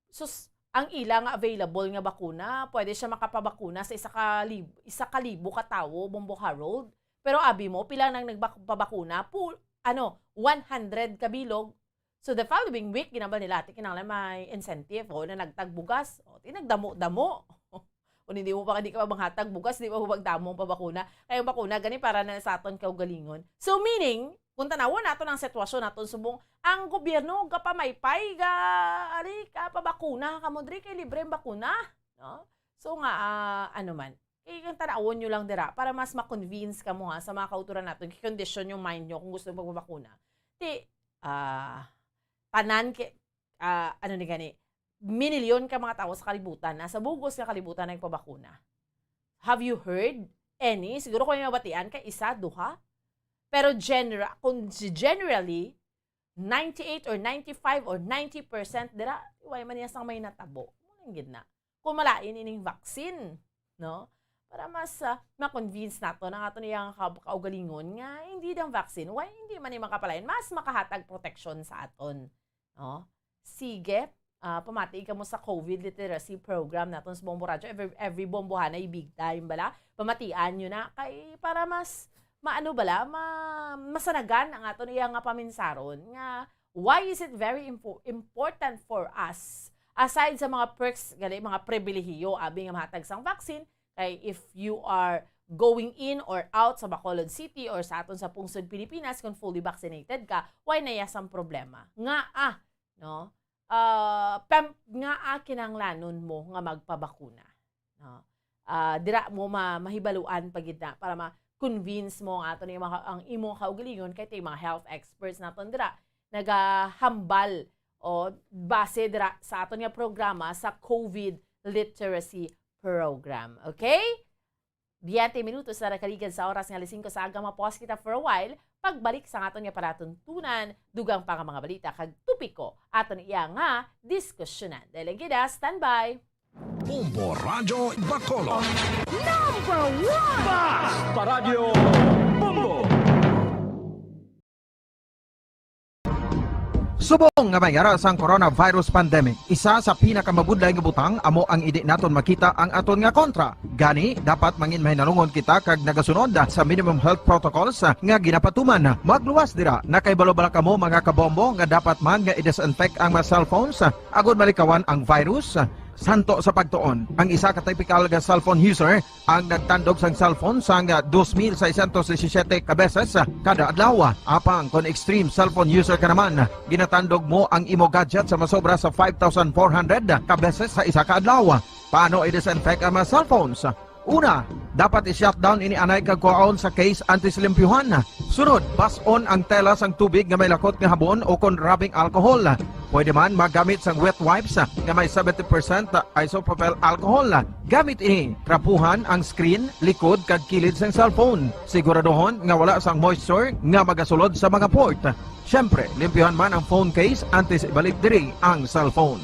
Sus, ang ila nga available nga bakuna, pwede siya makapabakuna sa isa ka lib-, isa ka libo ka tawo, Bombo Harold. Pero abi mo, pila nang nagpabakuna? Pu-, ano, one hundred ka bilog. So, the following week, ginambal nila, "Ti, kinahanglan may incentive, o, na nagtagbugas. O, ti, nagdamo-damo." Kung hindi mo pa, hindi ka pa manghatag bugas, di pa mo magdamo ang pabakuna. Kaya ang bakuna, gani para na sa aton kaugalingon. So, meaning, kung tanawon naton ang sitwasyon naton subong, ang gobyerno gapamaypay, ga, ari, ka pabakuna kamo diri kay libre ang bakuna, no? So nga, ah, ano man, kay ang tanawon nyo lang dira para mas ma-convince kamo, ha, sa mga kauturan naton, kay condition yung mind nyo kung gusto magpabakuna. Ti, ah, tanan kay, ah, ano ni gani, minilyon ka mga tawo sa kalibutan, na sa bugos nga kalibutan nagpabakuna. Have you heard any? Siguro kung yung mabatian ka, isa, duha. Pero genera-, kung si-, generally, ninety-eight or ninety-five or ninety percent dira, why man niya sang may natabo? Mao lang gid na. Kung malain ining vaccine, no? Para mas, ah, ma-convince nato ang aton iyang ka-, kaugalingon nga hindi ang vaccine, why hindi man ni makapalain, mas makahatag proteksyon sa aton, no? Sige, ah, pamati kamo sa COVID literacy program naton sa Bombo Radyo. Every, every Bombohanay big time bala. Pamatian nyo na kay para mas maano bala, ma-, masanagan ang aton iya nga paminsaron nga why is it very impo-, important for us, aside sa mga perks, gali, mga pribilehiyo abi nga mahatag sang vaccine, kay if you are going in or out sa Bacolod City or sa aton sa pungsod Pilipinas, kung fully vaccinated ka, why na iya sang problema? Nga, ah, no? Ah, pem-, nga, ah, kinahanglanon mo nga magpabakuna, no? Ah, dira mo ma-, mahibaluan pa gid na para ma-convince mo ang aton, ang mga, ang imong kaugalingon kay tay mga health experts naton dira nagahambal o base dira sa aton nga programa sa COVID literacy program. Okay? Biyente minutos na nakaligad sa oras nga alas singko sa aga, ma-pause kita for a while. Pagbalik sa aton nga palatuntunan, dugang pa nga mga balita kag topiko, aton iya nga diskusyonan. Dahil ang gida, standby! Bombo Radyo Bacolod. Number one! Basta Radyo Bombo! Subong nga may ara sang coronavirus pandemic, isa sa pinakamabudlay nga butang amo ang indi naton makita ang aton nga kontra. Gani, dapat mangin mahinalungon kita kag nagasunod sa minimum health protocols nga ginapatuman. Magluwas dira, nakahibalo bala kamo, mga kabombo, nga dapat man nga i-disinfect ang mga cellphones agod malikawan ang virus? Santo sa pagtuon, ang isa ka typical nga cellphone user ang nagtandog sang cellphone sang dos mil seiscientos disisiete ka beses kada adlaw. Apang kon extreme cellphone user ka naman, ginatandog mo ang imo gadget sa masobra sa five thousand four hundred ka beses sa isa ka adlaw. Paano i-disinfect ang mga cellphones? Una, dapat i-shutdown ini anay kag kuhaon sa case antes limpyuhan. Sunod, bas-on ang tela sang tubig nga may lakot nga habon o kon rubbing alcohol. Pwede man magamit sang wet wipes nga may seventy percent isopropyl alcohol. Gamit ini, trapuhan ang screen, likod, kag kilid sang cellphone. Siguraduhon nga wala sang moisture nga magasulod sa mga port. Siyempre, limpyuhan man ang phone case antes ibalik diri ang cellphone.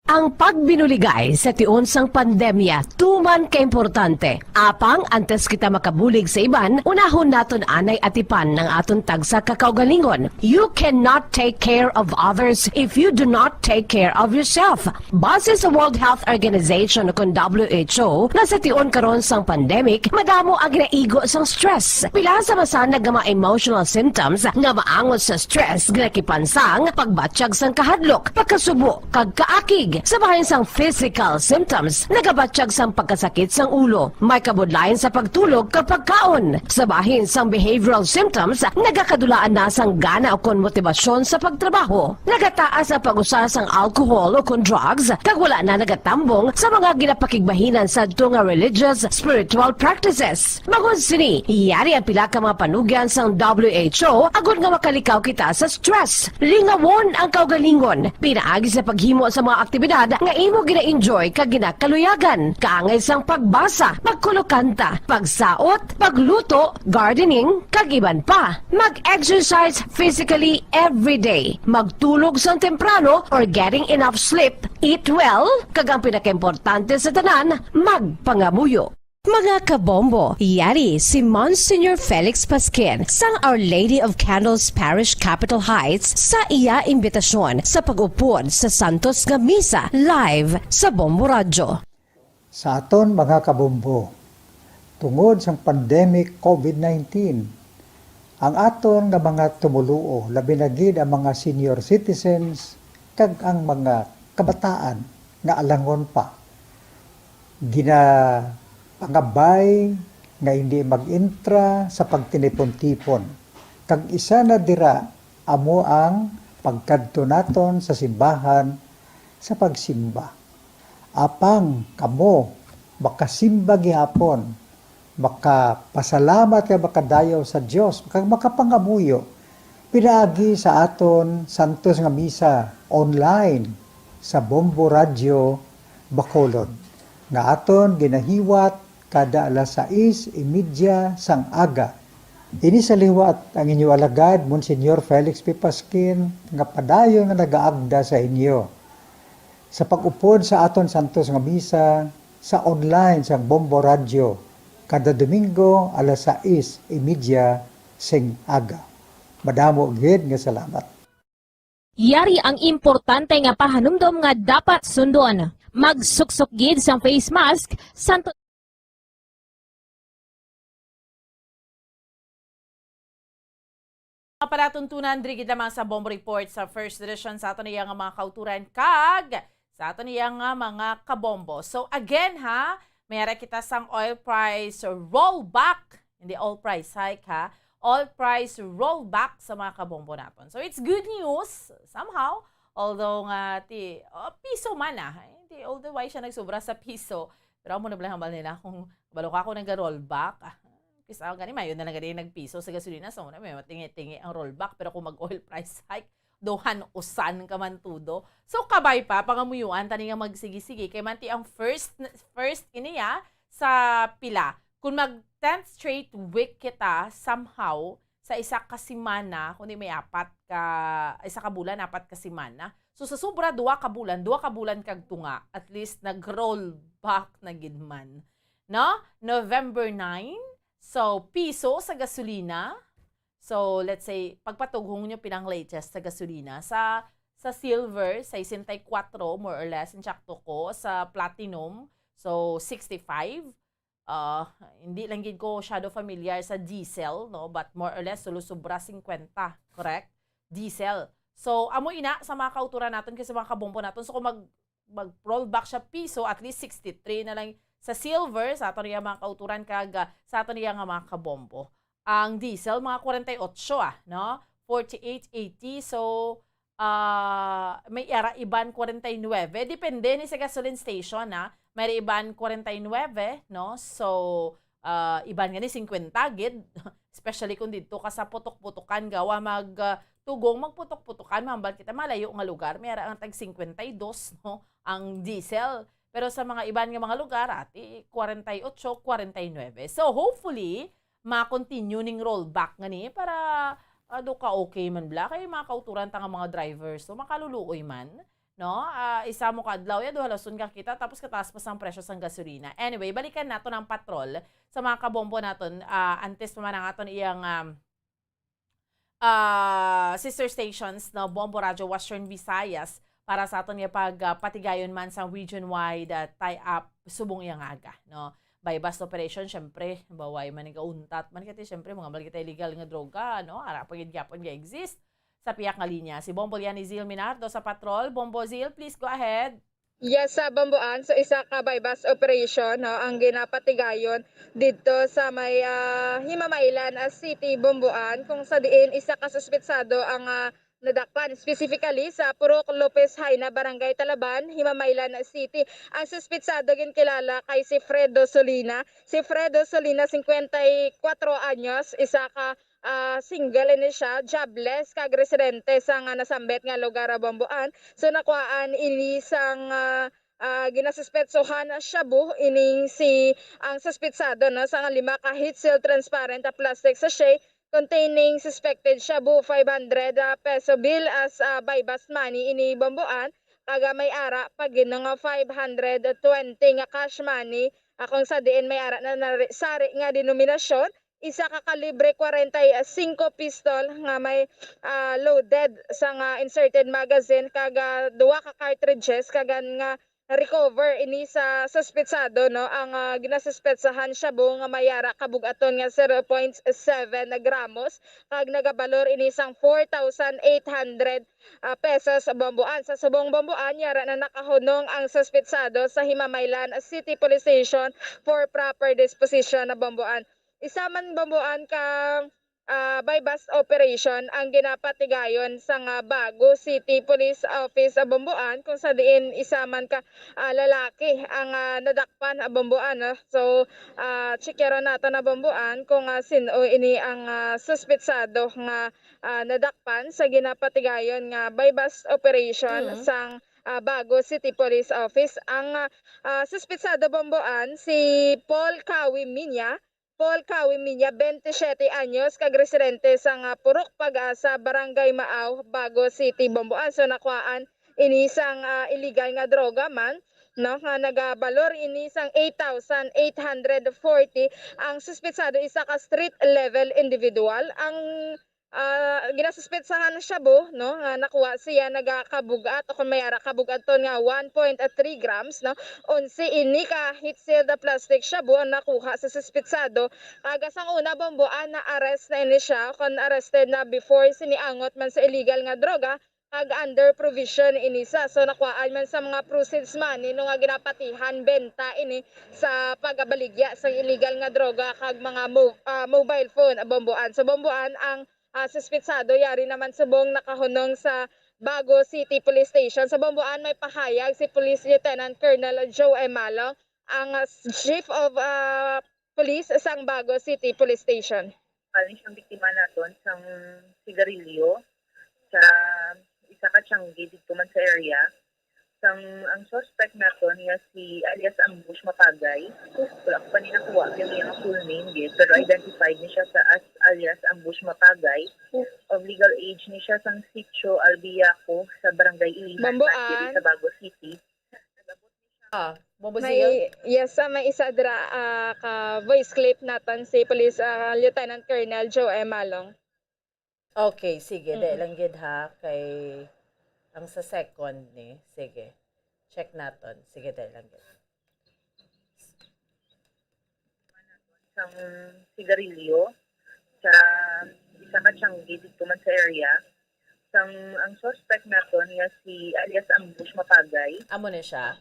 Ang pagbinuligay sa tion sang pandemya tuman ka importante. Apang antes kita makabulig sa iban, unahon naton anay atipan ang aton tagsa ka kaugalingon. You cannot take care of others if you do not take care of yourself. Base sa World Health Organization, kon W H O, nga sa tion karon sang pandemic, madamo ang ginaigo sang stress. Pila sa masanag nga mga emotional symptoms nga maangot sa stress ginakipan sang pagbatyag sang kahadlok, pagkasubo, kag kaakig. Sa bahin sang physical symptoms, nagabatyag sang pagkasakit sang ulo, may kabudlayan sa pagtulog kag pagkaon. Sa bahin sang behavioral symptoms, nagakadulaan na sang gana ukon motibasyon sa pagtrabaho. Nagataas ang pag-usa sang alcohol ukon drugs, kag wala na nagatambong sa mga ginapakigbahinan sadto nga religious, spiritual practices. Bangod sini, yari ang pila ka mga panugyan sang W H O agod nga makalikaw kita sa stress. Lingawon ang kaugalingon pinaagi sa paghimo sa mga aktibidad nga imo gina-enjoy kag ginakaluyagan, kaangay sang pagbasa, pagkulokanta, pagsaot, pagluto, gardening, kag iban pa. Mag-exercise physically every day. Magtulog sang temprano or getting enough sleep. Eat well, kag ang pinakaimportante sa tanan, magpangamuyo. Mga kabombo, yari si Monsignor Felix Pasquin sang Our Lady of Candles Parish, Capitol Heights, sa iya imbitasyon sa pag-upod sa Santos nga Misa live sa Bombo Radyo. Sa aton mga kabombo, tungod sang pandemic COVID nineteen, ang aton nga mga tumoluo, labi na gid ang mga senior citizens kag ang mga kabataan nga alangon pa, ginapangabay nga hindi mag-intra sa pagtinipon-tipon, kag isa na dira amo ang pagkadto naton sa simbahan sa pagsimba. Apang kamo makasimba gihapon, makapasalamat kag makadayaw sa Dios, kag makapangamuyo pinaagi sa aton santos nga misa online sa Bombo Radyo Bacolod, nga aton ginahiwat kada alas sais y media sang aga. Ini sa liwat ang inyo alagad, Monsignor Felix P. Pasquin, nga padayon nga nagaagda sa inyo sa pag-upod sa aton santos nga misa sa online sang Bombo Radyo kada Domingo alas sais y media sing aga. Madamo gid nga salamat. Yari ang importante nga pahanumdom nga dapat sundon. Magsuksok gid sang face mask, santo. Mga palatuntunan, diri gid lamang sa Bombo Report sa First Edition sa aton iya nga mga kauturan kag sa aton iya nga mga kabombo. So again ha, may ara kita sang oil price rollback, hindi oil price hike ha, oil price rollback sa mga kabombo naton. So it's good news somehow, although nga ti oh, piso man ah, hindi, although why siya nagsubra sa piso, pero amo na bala hambal nila kung balo ka ako nag-rollback. Ah, kis-a gani mayo na lang gani nagpiso sa gasolina, so na may matingi-tingi ang rollback, pero kung mag-oil price hike, duhan usan ka man tudo. So kabay pa pangamuyuan tani nga magsigi-sigi kay manti ang first first ini ya sa pila. Kung mag tenth straight week kita somehow sa isa ka semana, kundi may apat ka isa ka bulan, apat ka semana. So sa sobra duha ka bulan, duha ka bulan kag tunga, at least nag-roll back na gid man. No? November nine, so piso sa gasolina, So, let's say, pagpatughong nyo pinang latest sa gasolina. Sa, sa silver, sesenta y kuwatro, more or less, insakto ko. Sa platinum, so, sixty-five. Ah, hindi lang gid ko shadow familiar sa diesel, no? But more or less, sulusubra singkwenta, correct? Diesel. So, amo ina sa mga kauturan naton kay sa mga kabombo naton. So, kung mag, mag-roll back siya piso, at least sixty-three na lang sa silver, sa aton iya mga kauturan, kag, ah, sa aton iya nga mga kabombo. Ang diesel, mga forty-eight, ah, no? Forty-eight eighty. So, ah, may ara iban forty-nine. Depende ni sa gasoline station, ah. May iban forty-nine, no? So, ah, iban gani singkwenta gid. Especially kung didto ka sa putok-putokan, gawa mag, ah, tugong magputok-putokan, mahambal kita malayo nga lugar, may ara ang tag singkwenta y dos, no? Ang diesel. Pero sa mga iban nga mga lugar, ati, forty-eight, forty-nine. So, hopefully, ma-continue ning rollback ngani para, ah, do ka okay man bala kay mga kauturan ta nga mga drivers. So, makaluluoy man, no? Ah, isa mo ka adlaw ya, duha lason ka kita, tapos kataas pa sang presyo sang gasolina. Anyway, balikan naton ang patrol sa mga kabombo naton, ah, antes pa man ang aton iyang, um, ah, sister stations, no, Bombo Radyo Western Visayas, para sa aton nga pag, ah, patigayon man sa region-wide, ah, tie-up subong iyang aga, no? Buy-bust operation, syempre, baway man nga untat man kay syempre, mga balik kita illegal nga droga, no? Ara pa gid gyapon nga exist. Sa piyak nga linya, si Bombo Lian Zil Minardo sa patrol. Bombo Zil, please go ahead. Yes, sa Bomboan, so isa ka buy-bust operation, no, ang ginapatigayon didto sa may, ah, Himamaylan, ah, City, Bomboan, kung sa diin isa ka suspetsado ang, ah, nadakpan, specifically sa Purok Lopez Jaena, Barangay Talaban, Himamaylan City. Ang suspetsado ginkilala kay si Fredo Solina. Si Fredo Solina, singkwenta y kuwatro anyos, isa ka, ah, single ini siya, jobless, kag residente sa nga nasambit nga lugar, ah, Bomboan. So, nakuhaan ini sang, ah, ah, ginasuspetsohan na shabu ining si, ang suspetsado, no, sa nga lima ka heat seal transparent, ah, plastic sachet containing suspected shabu, five hundred, ah, peso bill as, ah, buy-bust money ini, Bomboan, kag, ah, may ara pa gid nga five hundred twenty nga cash money, ah, kung sa diin may ara na nari-, sari nga denominasyon, isa ka kalibre kwarenta y singko pistol nga may, ah, loaded sa nga inserted magazine, kag, ah, duha ka cartridges, kag an nga recover ini sa suspetsado, no? Ang, ah, ginasuspetsahan shabu nga may ara kabug-aton nga zero point seven gramos, kag nagabalor ini sang four thousand eight hundred, ah, pesos, Bomboan. Sa subong, Bomboan, yara na nakahunong ang suspetsado sa Himamaylan City Police Station for proper disposition, Bomboan. Isa man, Bomboan, ka, ah, buy-bust operation ang ginapatigayon sa nga Bago City Police Office, ah, Bomboan, kung sa diin isa man ka, ah, lalaki ang, ah, nadakpan, ah, Bomboan, no? So, ah, tsikyaron nato na, Bomboan, kung, ah, sin-o ini ang, ah, suspetsado nga, ah, nadakpan sa ginapatigayon nga buy-bust operation Mm. sang, ah, Bago City Police Office. Ang, ah, ah, suspetsado, Bomboan, si Paul Kawi Minya, Paul Kawi Minya, twenty-seven anyos, kag residente sang, ah, Purok Pag-asa, Barangay Maaw, Bago City, Bomboan. So, nakuhaan ini sang, ah, illegal nga droga man, no, nga nagabalor ini sang eight thousand eight hundred forty. Ang suspetsado, isa ka street level individual. Ang, ah, ginasuspetsahan na shabu, no, nga nakuha siya nagakabug-at o kung may ara kabug-aton nga one point three grams, no. Onse ini ka heat sealed plastic shabu ang nakuha sa suspetsado. Kag sang una, Bomboan, na-arrest na ini siya, kon arrested na before sini angot man sa illegal nga droga, kag under provision ini sa. So, nakuhaan man sa mga proceeds money, no, nga ginapatihan benta ini sa pagabaligya sa illegal nga droga kag mga mo-, ah, mobile phone, Bomboan. So, Bomboan, ang, ah, suspetsado yari naman subong nakahunong sa Bago City Police Station. Sa Bomboan, may pahayag si Police Lieutenant Colonel Joe Emalong, ang, ah, Chief of, ah, Police sang Bago City Police Station. Bali siyang biktima naton sang sigarilyo sa isa ka tiangge didto man sa area. Sang, ang suspect naton nga si alias Ambush Mapagay. Wala ko pa ni nakuha ang iyang full name, yes, pero identified ni siya sa as alias Ambush Mapagay. Of legal age ni siya sang Sitio Albiaco sa Barangay Ilihan, Bomboan. Diri sa Bago City. Ah, Bombo Zil? May, yes, ah, may isa dira, ah, ka voice clip naton si Police, ah, Lieutenant Colonel Joe Emalong. Okay, sige, dali Mm. lang gid ha, kay ang sa second ni, sige. Check naton. Sige, dali lang gid. Sang sigarilyo sa isa ka tiyanggi dito man sa area. Sang ang suspect naton nga si alias Ambush Mapagay. Amo ni siya.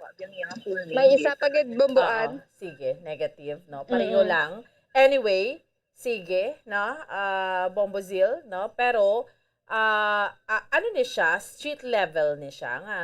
Wa biyang iyang full name. May isa pa gid, Bomboan. Oo, sige, negative, no? Pareho Mm-mm. lang. Anyway, sige, no? Ah, Bombo Zil, no? Pero, ah, ah, ano ni siya? Street level ni siya nga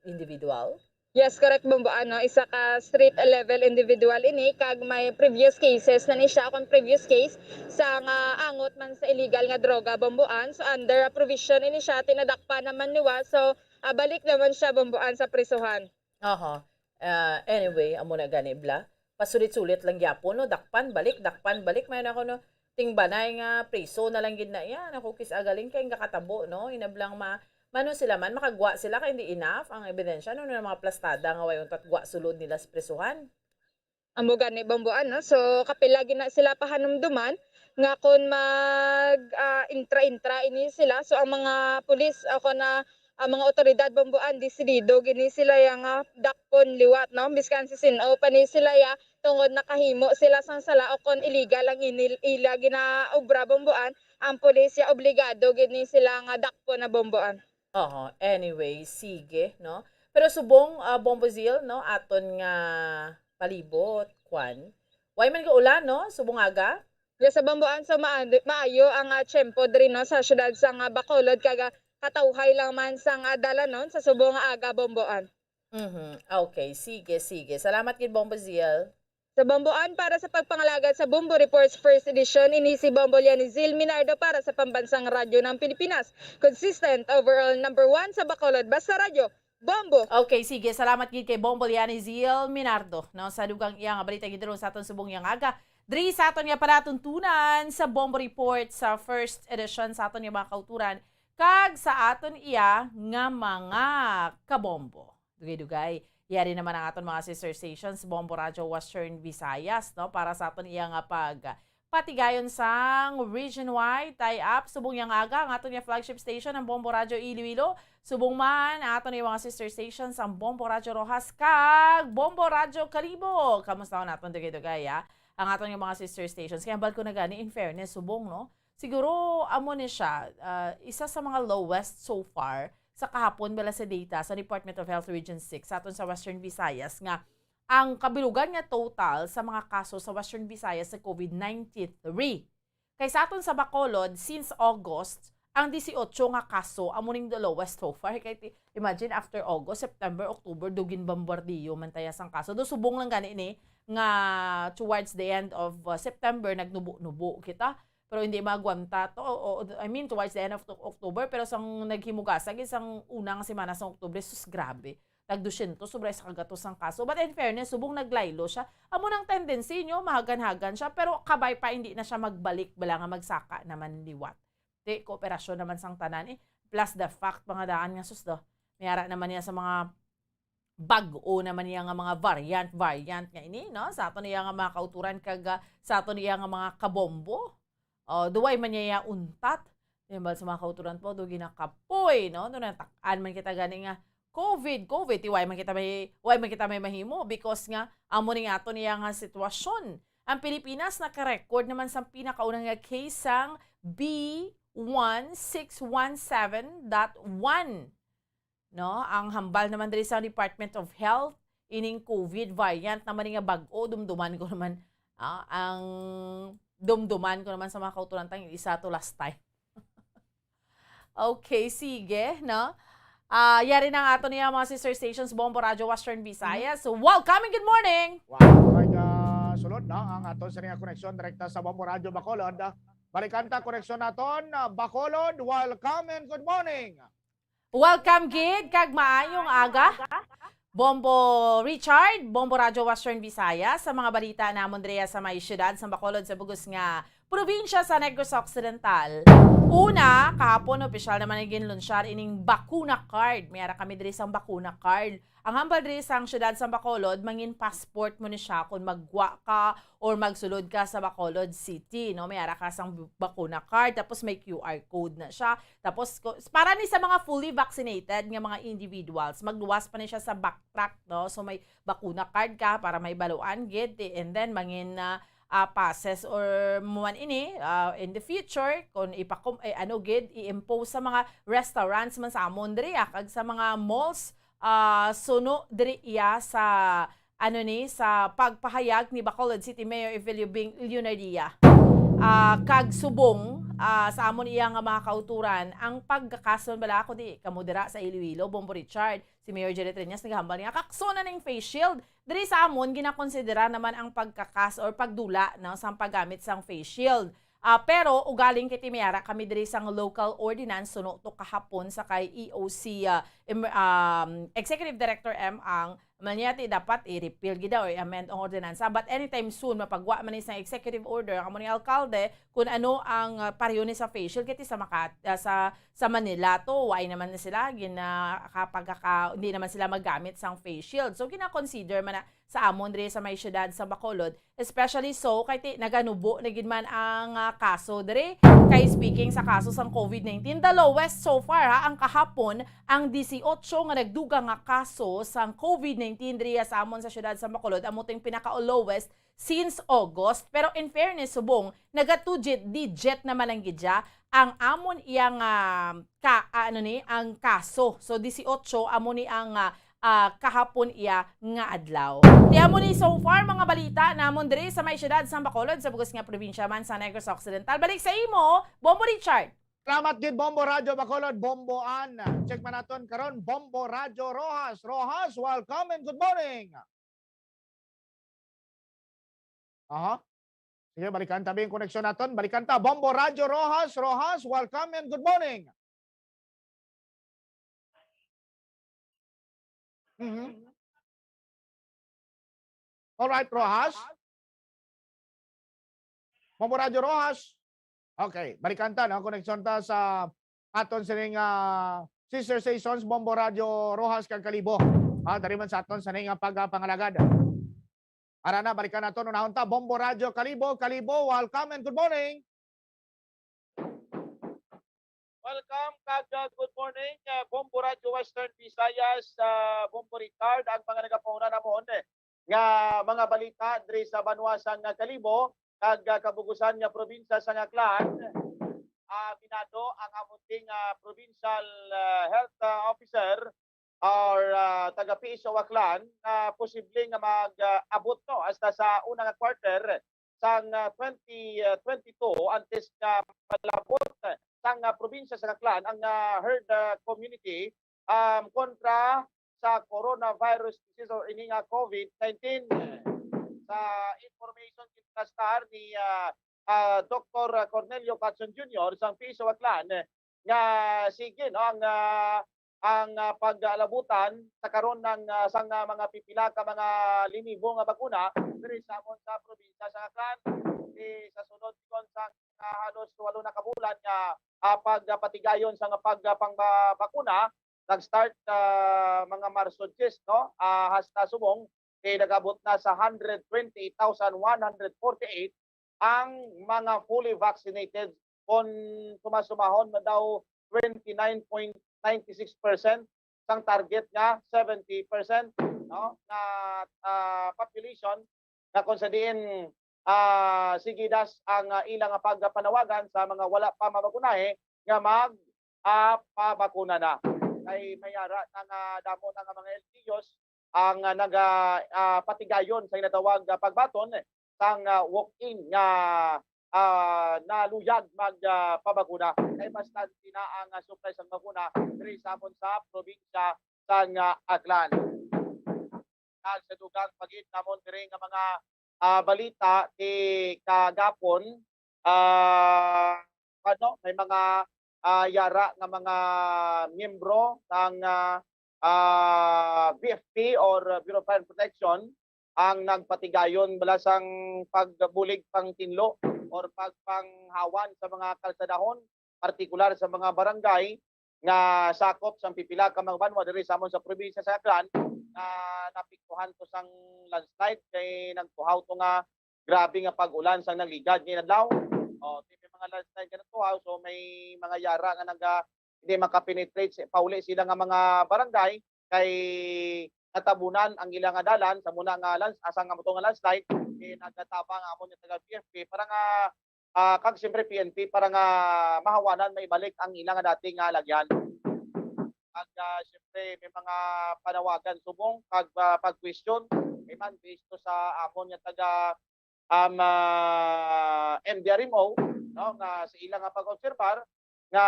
individual? Yes, correct, Bomboan, no? Isa ka street level individual ini, kag may previous cases na ni siya, kung previous case sa nga angot man sa illegal nga droga, Bomboan. So, under a provision ini siya, tinadakpan naman niwa. So, ah, balik naman siya, Bomboan, sa prisuhan. Aha. Ah, anyway, amo na gani bla. Pasulit-sulit lang gyapon, no? Dakpan, balik, dakpan, balik. May na ako, no? Tingbanay nga priso na lang gid na iya. Ako, kis agaling kay nga katabo, no? Inablang ma mano sila man, makagwa sila kay hindi enough ang ebidensya, no? Nga mga plastada nga way untat gwa sulod nila sa prisuhan. Amo gani, Bomboan, no? So, kapila gid na sila pahanumduman nga kon mag, ah, intra-intra ini sila. So, ang mga pulis, o kon na ang mga otoridad, Bomboan, desidido gini sila ya nga dakpon liwat, no? Biskan si sin-o pa ni sila ya, tungod nakahimo sila sang sala o kon illegal ang inil-, ila ginaobra, Bomboan, ang pulis ya obligado gid ni sila nga dakpon na, Bomboan. Oho, anyway, sige, no? Pero subong, ah, Bombo Zil, no, aton nga palibot, kwan. Way man ka ulan, no? Subong aga? Yes, sa Bomboan, so maa-, maayo ang, ah, tiyempo diri, no, sa siyudad sang, ah, Bacolod, kag, ah, katawhay lang man sang, ah, dalanon sa subong nga aga, Bomboan. Mhm. Okay, sige, sige. Salamat gid, Bombo Zil. Sa Bomboan, para sa pagpangalagad sa Bombo Reports First Edition, ini si Bombo Lianizil Minardo para sa Pambansang Radyo ng Pilipinas. Consistent, overall number one sa Bacolod. Basta Radyo, Bombo! Okay, sige. Salamat gid kay Bombo Lianizil Minardo, no, sa dugang iya nga balita gid ron sa aton subong nga aga. Diri sa aton nga palatuntunan sa Bombo Report sa first edition sa aton nga mga kauturan kag sa aton iya nga mga kabombo. Dugay-dugay. Yari naman ang aton mga sister stations, Bombo Radyo Western Visayas, no, para sa aton iya nga pag patigayon sang region-wide tie-up. Subong yang aga, ang aton nga flagship station, ang Bombo Radyo Iloilo. Subong man, ang aton nga mga sister stations, ang Bombo Radyo Roxas kag Bombo Radyo Kalibo. Kamusta naton dugay-dugay, ah? Ang aton nga mga sister stations. Kaya hambal ko na gani, in fairness, subong, no? Siguro, amo ni siya, ah, isa sa mga lowest so far sa kahapon bala sa data sa Department of Health Region six sa aton sa Western Visayas nga ang kabilugan nga total sa mga kaso sa Western Visayas sa COVID ninety-three. Kay sa aton sa Bacolod, since August, ang dieciocho nga kaso, amo ning the lowest so far. Kay ti-, imagine, after August, September, October, do ginbombardiyo man taya sang kaso. Do subong lang gani ni nga towards the end of, uh, September, nagnubo-nubo kita. Pero hindi maagwanta to. O, o, I mean, towards the end of Oc-, October, pero sang naghimugasag, isang unang semana sa October, sus, grabe. Nag dosyentos, sobra sa kagatos ang kaso. But in fairness, subong naglaylo siya. Amo nang tendency nyo, mahagan-hagan siya, pero kabay pa hindi na siya magbalik, bala nga magsaka naman liwat. Di, kooperasyon naman sang tanan eh. Plus the fact, mga daan nga sus do. May ara naman niya sa mga bag-o naman niya nga mga variant, variant nga ini, no? Sa aton niya nga mga kauturan kag, ah, sa aton niya nga mga kabombo. O, duway man niya untat. Di ba, sa mga kauturan po, do ginakapoy, no? Do natak-an man kita gani nga COVID, COVID, ti way man kita may, way man kita may mahimo because nga amo ning aton niya nga sitwasyon. Ang Pilipinas naka-record naman sa pinakauna nga case sang B one six one seven dot one. No, ang hambal naman diri sa Department of Health, ining COVID variant naman nga bag-o, dumduman ko naman, ah, ang dumduman ko naman sa mga kauturan tang isa to last time. Okay, sige, no? Ah, yari na ang aton niya mga sister stations, Bombo Radyo Western Visayas. So, welcome and good morning! Wow, kay, ah, sulod na ang aton sa nga koneksyon direkta sa Bombo Radyo Bacolod. Ah, balikan ta koneksyon naton, ah, Bacolod. Welcome and good morning. Welcome gid kag maayong aga. Bombo Richard, Bombo Radyo Western Visayas, sa mga balita namon diri sa may siyudad sa Bacolod sa bugos nga probinsya sa Negros Occidental. Una, kahapon, opisyal naman ang ginlunsyar ining bakuna card. May ara kami diri sang bakuna card. Ang hambal diri sang siyudad sa Bacolod, mangin passport mo ni siya kung maggwa ka or magsulod ka sa Bacolod City, no? May ara ka sang bu-, bakuna card, tapos may Q R code na siya. Tapos, ko-, para ni sa mga fully vaccinated nga mga individuals, magluwas pa ni siya sa backtrack, no? So, may bakuna card ka para may baluan gid, eh, and then mangin, ah, ah, passes or man ini, ah, in the future, kung ipakum-, eh, ano gid, i-impose sa mga restaurants man sa amon diri, ah, kag sa mga malls, ah, suno diri iya sa, ano ni, sa pagpahayag ni Bacolod City Mayor Evelio Bing Leonardia. Ah, kag subong, ah, sa amon iya nga mga kauturan, ang pagkakason bala ako di, kamo dira sa Iloilo, Bombo Richard, si Mayor Janet Reñas naghambal nga kakso na ning face shield. Diri sa amon, ginakonsidera naman ang pagkakas or pagdula, no, sa paggamit sang face shield. Ah, pero ugaling kay ti may ara kami diri sang local ordinance suno to kahapon sa kay E O C, ah, em-, um, Executive Director M ang man niya ti dapat i-repeal gid daw, i-amend ang ordinansa. But anytime soon, mapagwa man ni sa executive order ang amo ni alkalde kung ano ang, ah, pareho ni sa face shield kay ti sa Makat-, ah, sa, sa Manila to, why naman na sila gina-, kapag ka-, hindi naman sila magamit sang face shield. So, gina-consider man na sa amon diri sa may siyudad sa Bacolod, especially so kay ti-, naganubo na gid man ang, ah, kaso diri. Kay speaking sa kaso sang COVID nineteen, the lowest so far, ha, ang kahapon, ang disiotso nga nagdugang nga kaso sang COVID nineteen diri sa amon sa siyudad sa Bacolod, amo ting pinaka-lowest since August. Pero in fairness, subong, naga two digit naman ang gidya ang amon iyang, ah, ka, ah, ano ni, ang kaso. So, disiotso, amo ni ang, ah, ah, kahapon iya nga adlaw. Ti amo ni so far mga balita namon diri sa may siyudad sa Bacolod, sa bug-os nga probinsya man sa Negros Occidental. Balik sa imo, Bombo Richard. Salamat gid, Bombo Radyo Bacolod, Bombo Ann. Check man naton karon, Bombo Radyo Roxas. Roxas, welcome and good morning. Aha. Sige, balikan ta ba yung koneksyon naton? Balikan ta. Bombo Radyo Roxas, Roxas, welcome and good morning. Mhm. All right, Roxas. Bombo Radyo Roxas. Okay, balikan ta, no? Koneksyon ta sa aton sining, ah, sister stations, Bombo Radyo Roxas kag Kalibo. Ah, dari man sa aton sining, ah, pagpangalagad. Ara na, balikan naton. Unahon ta, Bombo Radyo Kalibo. Kalibo, welcome and good morning. Welcome kag, uh, good morning, uh, Bombo Radyo Western Visayas, uh, Bombo Richard, ang mga nagapauna namon, eh, nga mga balita diri sa banwa sang, uh, Kalibo kag, uh, kabugusan nga probinsya sang Aklan. Uh, binado ang amuting, uh, provincial, uh, health, uh, officer or, ah, taga P S O Aklan nga posible nga mag, ah, abot, no, hasta sa una nga quarter sang, ah, twenty, ah, twenty-two, antes nga malabot sang, ah, probinsya sa Aklan ang, ah, herd, ah, community, um, kontra sa coronavirus disease or ini nga COVID nineteen. Sa information ginplastar ni, ah, ah, Doktor Cornelio Catson Junior sang P S O Aklan, nga sige, no, ang, ah, ang, ah, paglabutan sa karon ng, ah, sang, ah, mga pipila ka mga linibo nga bakuna diri sa amon sa probinsya sa Aklan. Di sa sunod kon sa, ah, halos walo na ka bulan nga, ah, pagpatigayon sa nga pag, ah, pangba-, bakuna, nag-start, ah, mga Marso diyes, no? Ah, hasta subong, eh, nag-abot na sa hundred twenty-eight thousand one hundred forty-eight ang mga fully vaccinated, kon sumasumahon na daw twenty-nine point nine six percent sang target nga seventy percent, no, na, ah, population, nga kung sa diin, ah, sigidas ang, ah, ilang pagpanawagan sa mga wala pa mabakunahe nga mag, ah, pabakuna na. Kay may ara na nga damo na nga mga L G Us ang, ah, naga, ah, patigayon sa ginatawag nga pagbaton sang, ah, walk-in nga, ah, naluyag mag, ah, pabakuna. Kay bastante na ang, ah, supply sang bakuna diri sa amon sa probinsya sang, ah, Aklan. Kag sa dugang pa gid namon diri nga mga, ah, balita ti kagapon, ah, ano, may mga, ah, yara nga mga miyembro sang, ah, ah, B F P or Bureau of Fire Protection ang nagpatigayon bala sang pagbulig pang tinlo or pagpanghawan sa mga kalsadahon, partikular sa mga barangay nga sakop sang pipila ka mga banwa diri sa amon sa probinsya sa Aklan nga naapektuhan to sang landslide kay nagtuhaw to nga grabe nga pag-ulan sang nagligad nga adlaw. O, may mga landslide nga nagtuhaw, so may mga yara nga naga-, hindi makapenetrate, si-, pauli sila nga mga barangay kay natabunan ang ila nga dalan sa muna nga lands-, asa nga moto nga landslide, eh, nagatabang ang amon nga taga P F P para nga, ah, kag siyempre P N P para nga mahawanan maibalik ang ila nga dati nga halagyan. Kag, ah, siyempre may mga panawagan subong kag, ah, pag-question, may man based to sa amon nga taga, um, ah, M D R M O, no, nga sa ila nga pag-obserbar nga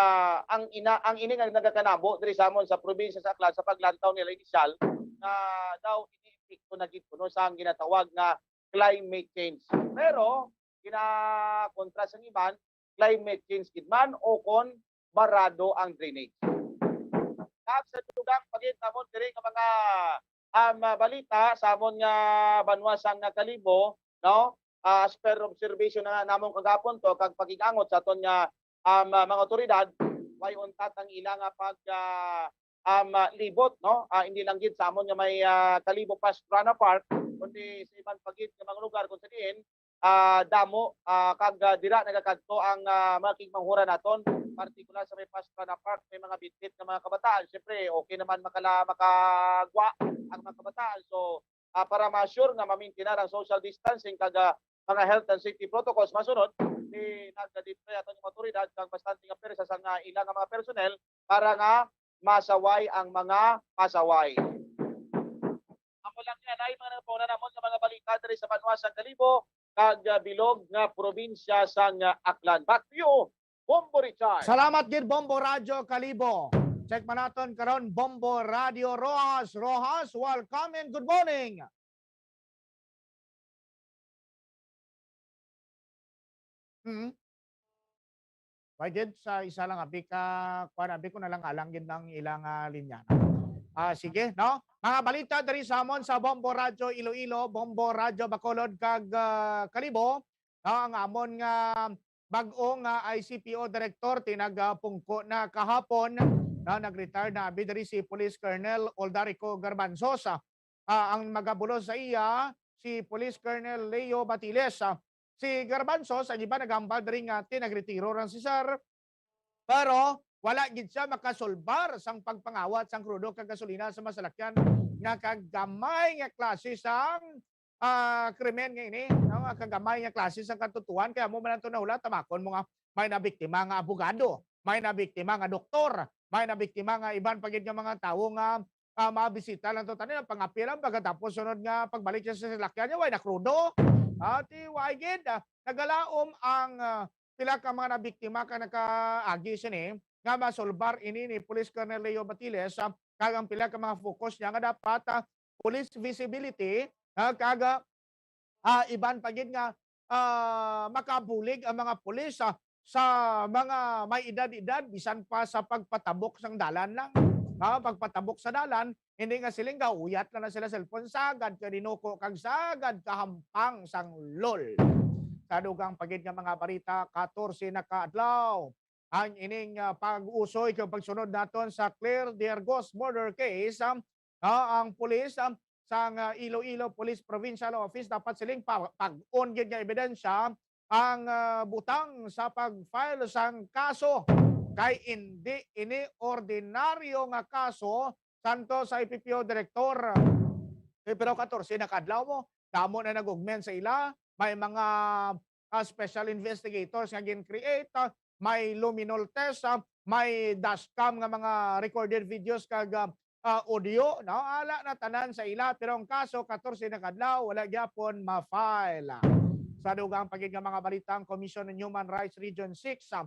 ang ina-, ang ini nga nagakanabo diri sa amon sa probinsya sa Aklan sa paglantaw nila inisyal nga daw ini epekto na gid kuno sa ang ginatawag nga climate change. Pero ginakontra sang iban, climate change gid man o kon barado ang drainage. Kag sa dugang pagid namon diri nga mga, um, balita sa amon nga banwa sang Kalibo, no? Ah, as per observation na namon kagapon to kag pag-ig-angot sa aton nga, um, mga otoridad, way untat ang ila nga pag, ah, um, ah, libot, no? Ah, hindi lang gid sa amon nga may, ah, Kalibo Pastrana Park, kundi sa iban pa gid nga mga lugar kung sa diin, ah, damo, ah, kag, ah, dira nagakadto ang, ah, mga kigmanghuran naton, partikular sa may Pastrana Park, may mga bitbit nga mga kabataan. Siyempre, okay naman makala-, makagwa ang mga kabataan. So, ah, para ma-assure nga mamintinar ang social distancing kag, ah, mga health and safety protocols, masunod, ni nagdadeploy aton nga mga otoridad kag bastante nga pwersa sang, ah, ila nga mga personnel para nga masaway ang mga pasaway. Amo lang yan ay mga nagpauna namon nga mga balita diri sa banwa sang Kalibo kag, ah, bilog nga probinsya sang, ah, Aklan. Back to you, Bombo Richard. Salamat gid, Bombo Radyo Kalibo. Check man naton karon, Bombo Radyo Roxas. Roxas, welcome and good morning. Hmm. Why gid sa isa lang, abi ka, kuwan, abi ko na lang alang gid ng ilang, ah, linya, no? Ah, sige, no? Mga balita diri sa amon sa Bombo Radyo Iloilo, Bombo Radyo Bacolod, kag, ah, Kalibo, no? Ang amon nga bag-o nga I C P O director, tinagapungko na kahapon, no? Nag-retire na, abi diri si Police Colonel Oldarico Garbanzos, ah, ah, ang magabulos sa iya, si Police Colonel Leo Batiles. Ah, si Garbanzos, ang iba naghambal diri nga tinagretiro lang si sir, pero wala gid siya makasolbar sang pagpangawat sang krudo kag gasolina sa masalakyan nga kagamay nga klase sang, ah, krimen nga ini, no? Nga kagamay nga klase sang katutuan, kaya mo man ang nahulat, tamakon mo nga may nabiktima nga abogado, may nabiktima nga doktor, may nabiktima nga iban pa gid nga mga tawo nga, ah, mabisita lang to tanan, pangapil lang, pagkatapos sunod nga pagbalik siya sa salakyan niya, way nakrudo. Ah, ti, way gid, ah, nagalaom ang, ah, pila ka mga nabiktima ka nakaagi sini nga masolbar ini ni Police Colonel Leo Batiles, ah, kag ang pila ka mga focus niya nga dapat, ah, police visibility, ah, kag, ah, ah, iban pa gid nga, ah, makabulig ang mga pulis, ah, sa mga may edad-edad, bisan pa sa pagpatabok sang dalan lang. Ah, pagpatabok sa dalan, hindi nga siling gauyat lang na sila cellphone, sagad ka dinuko kag sagad ka hampang sang lol. Sa dugang pa gid nga mga balita, katorse na ka adlaw ang ining, ah, pag-usoy kag pagsunod naton sa Claire Diergos murder case, ah, ah, ang pulis, ah, sang, ah, Iloilo Police Provincial Office dapat siling pa-, pag-on gid nga ebidensya ang, ah, butang sa pag-file sang kaso, kay indi ini ordinaryo nga kaso, santo sa I P P O Director. Eh, pero katorse na ka adlaw mo, damo na nag-augment sa ila, may mga, ah, special investigators nga gin-create, ah, may luminol test, ah, may dashcam nga mga recorded videos kag, ah, ah, audio, no? Ala na tanan sa ila, pero ang kaso, katorse na ka adlaw, wala gyapon ma-file. Sa dugang pa gid nga mga balita, ang Commission on Human Rights Region six, ah,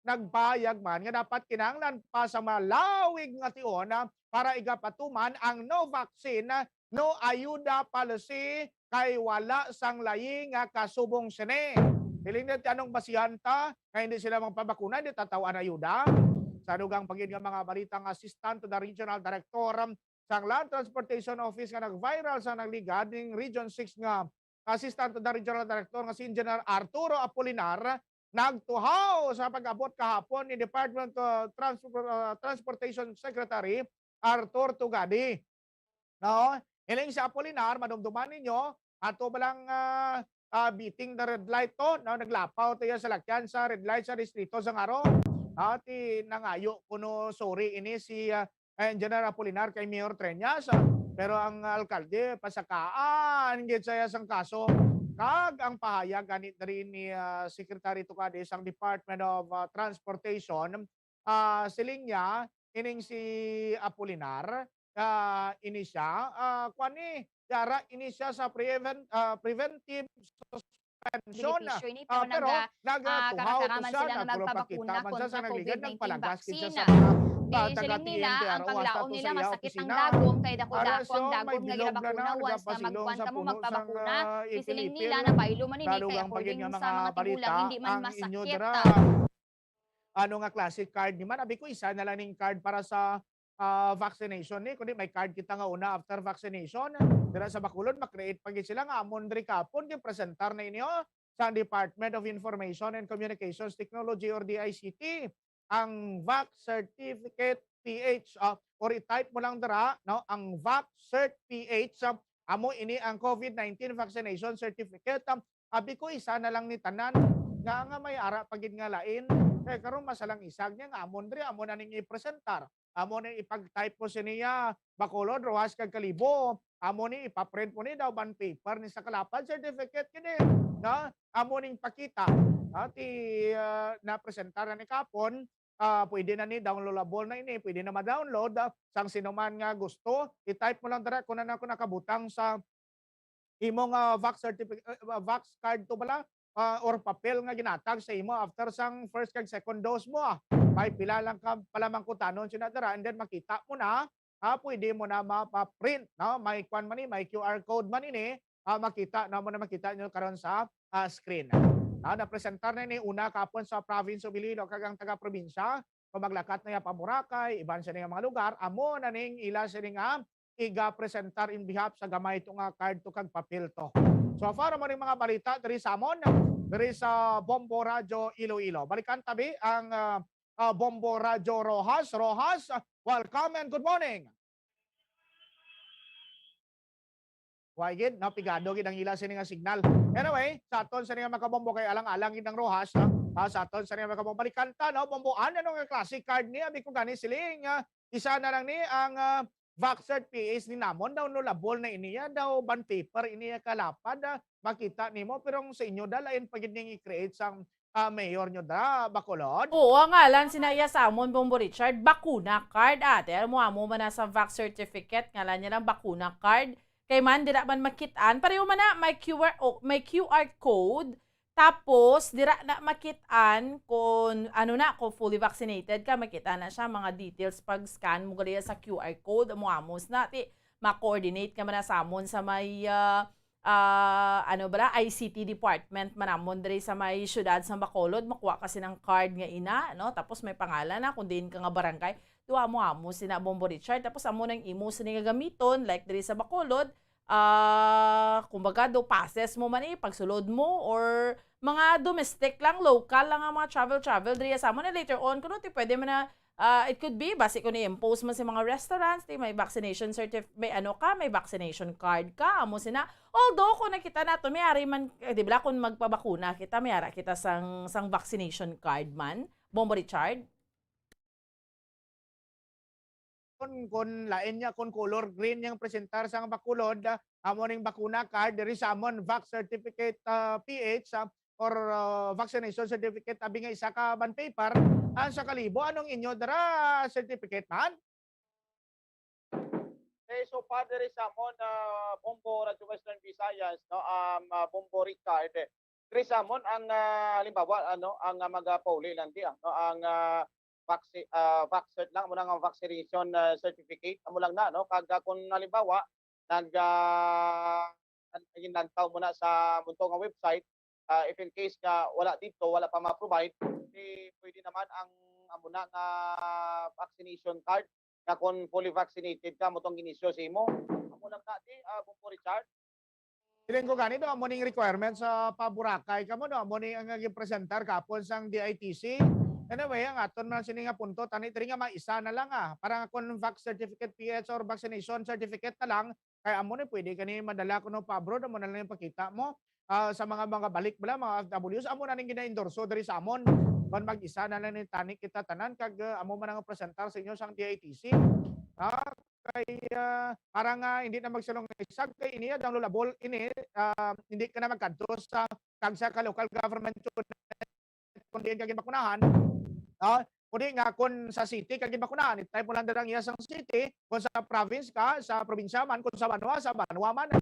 nagpahayag man nga dapat kinahanglan pa sa malawig nga tion, ah, para igapatuman ang no vaccine, ah, no ayuda policy kay wala sang layi nga kasubong sini. Hiling nila, anong basihan ta nga hindi sila magpabakuna, hindi tataw-an ayuda? Sa dugang pa gid nga mga balita, ang Assistant to the Regional Director, um, sang Land Transportation Office nga nag-viral sa nagligad ning Region six nga, Assistant to the Regional Director nga si Engineer Arturo Apolinar, nagtuhaw sa pag-abot kahapon ni Department, uh, Transpor-, uh, Transportation Secretary Arthur Tugadi. No? Hiling si Apolinar, madumduman ninyo, ato ba lang, ah, ah, beating the red light to? No? Naglapaw to iya salakyan sa red light sa distrito sa Ngaro. Ah, ti nangayo kuno sorry ini si, ah, Engineer Apolinar kay Mayor Treñas, ah, pero ang alkalde pasakaan gid sa iya sang kaso. Kag ang pahayag gani diri ni, ah, Secretary Tugadi sang Department of, ah, Transportation, ah, siling niya, ining si Apolinar, ah, ini siya, ah, kuwan ni, yara ini siya sa prevent-, ah, preventive suspension, Benepisyo ini, ah, pero pero naga-, ah, nagatuhaw to kakatarama siya, sila nga nagpakita magpabakuna man siya kontra sa nagligad, COVID nineteen nagpalagas gid siya vaccine. Sa mga, ah, Di siling nila, ang panglaong nila masakit ang dagom, kay dako-dako ang dagom nga ginabakuna once nga magkuan kamo, magpabakuna. Di siling nila, nabaylo man ini, kay according sa mga tigulang, hindi man masakit. Ano nga klase card ni man? Abi ko, isa na lang ning card para sa, ah, vaccination ni, kundi may card kita nga una after vaccination. Dira sa Bacolod, ma-create pa gid sila nga amon diri kapon, gipresentar na ini, oh, sa Department of Information and Communications Technology or D I C T, ang Vax Certificate P H, ah, or i-type mo lang dira, no, ang Vax Cert P H, ah, amo ini ang COVID nineteen vaccination certificate, ah, Abi ko, isa na lang ni tanan. Nga, nga may ara pa gid nga lain. Kay karon, masalang isag niya nga amon diri, amo na ning i-presentar. Amo na ipag-type mo sini, ah, Bacolod, Roxas, kag Kalibo. Amo ni ipaprint mo ni daw bond paper ni sa kalapad, certificate gid ni, no? Amo ning pakita, no? Ti, ah, napresentar na ni kapon, ah, pwede na ni, downloadable na ini, pwede na ma-download, ah, sang sino man nga gusto. I-type mo lang dira kung ano ako nakabutang sa imong, ah, vax certificate, ah, vax card to bala, ah, or papel nga ginatag sa imo after sang first kag second dose mo, ah. May pila lang ka pala mangkutanon sina dira, and then makita mo na, ah, pwede mo na mapaprint, no? May kwan man ni, may Q R code man ini, ah, makita na mo na makita nyo karon sa, ah, screen. Ah, napresentar na ni una kapon sa province of Iloilo kag ang taga-probinsya kung maglakat na ya pa Boracay, iban sa mga lugar, amo na ning ila sini nga iga-presentar in behalf sa gamay to nga card to kag papel to. So far, amo ning mga balita diri sa amon, diri sa Bombo Radyo Iloilo. Balikan tabi ang, ah, ah, Bombo Radyo Roxas. Roxas, welcome and good morning. Wa gid, no, pigado gid ang ila sini nga signal. Anyway, sa aton sini nga makabombo kay alang-alang gid ang Roxas, no? Ah, sa aton sini nga makabombo, balikan ta, no, bomboan, ano nga klase card ni? Abi ko gani siling, ah, isa na lang ni ang, ah, Vaxxert P H ni namon, downloadable na ini, ah, daw bond paper ini, ah, kalapad, ah, makita nimo, pero ang sa inyo da lain pa gid ning i-create sang ah, mayor nyo da, Bacolod? Oo, ang ngalan sina iya sa amon, Bombo Richard, bakuna card, ate. Alam mo, amo man na sa vax certificate, ngalan niya lang bakuna card. Kay man, dira man makit-an. Pareho man na, may Q R, o, may Q R code. Tapos, dira na makit-an kung ano na, kung fully vaccinated ka, makita na siya, mga details pag scan mo gali sa Q R code, amo amos na, ti, ma-coordinate ka man na sa amon sa may, ah, ah, ano bala, I C T department man namon diri sa may siyudad sa Bacolod, makuha ka sinang card nga ina, no? Tapos may pangalan na kung diin ka nga barangay. Tuwa mo amo sina Bombo Richard, tapos amo nang imo sini nga gamiton, like diri sa Bacolod, ah, kumbaga, do passes mo man eh, pagsulod mo, or mga domestic lang, local lang ang mga travel-travel diri sa amon. And later on, kuno ti pwede man na, ah, it could be, basi kung i-impose man sa mga restaurants, ti may vaccination certif-, may ano ka, may vaccination card ka, amo sina. Although, kung nakita nato, may ari man, eh, di ba, kung magpabakuna kita, may ara kita sang, sang vaccination card man, Bombo Richard? Kon, kon lain niya, kon color green yang presentar sang Bacolod, ah, amo ning bakuna card, diri sa amon, vax certificate, ah, P H, ah, or, ah, vaccination certificate, abi nga isa ka bond paper, ang sa Kalibo, anong inyo dara certificate man? Eh, so far, diri sa amon, ah, Bombo Radyo Western Visayas, no, um, ah, Bombo Richard, eh, diri sa amon ang, ah, halimbawa, ano, ang, ah, magapauli lang di, ah, no, ang, ah, vaccine, ah, vaccine lang, amo na nga vaccination, ah, certificate, amo lang na, no? Kag, ah, kung halimbawa, nag, ah, an-, ginlantaw mo na sa munto nga website, ah, if in case nga wala dito, wala pa ma-provide, di pwede naman ang amo na nga vaccination card nga kung fully vaccinated ka, mo tong ginisyo sa imo. Amo lang na, di, ah, Bombo Richard? Feeling ko gani, no, amo ning requirement sa pa-Boracay kamo, no, amo ni ang gipresentar kapon sang D I T C. Anyway, ang aton man sini nga punto, tani diri nga maisa na lang, ah, para nga kung vax certificate P H or vaccination certificate na lang, kay amo ni pwede kani madala kuno pa abroad, amo na lang yung pakita mo, ah, sa mga, mga balik bala, mga F W Cs, amo na ning gina-endorso diri sa amon. Kon mag-isa na lang ni tani kita tanan, kag, ah, amo man ang presentar sa inyo sang D I T C. Ah, kay, ah, para nga hindi na magsulong isag kay ini, ah, downloadable ini, ah, hindi ka na magkadto sa tagsa ka local government unit kung diin ka ginbakunahan, no? Kundi nga kung sa city ka ginbakunahan, i-type mo lang dira ang iya sang city, kung sa province ka, sa probinsya man, kung sa banwa, sa banwa man,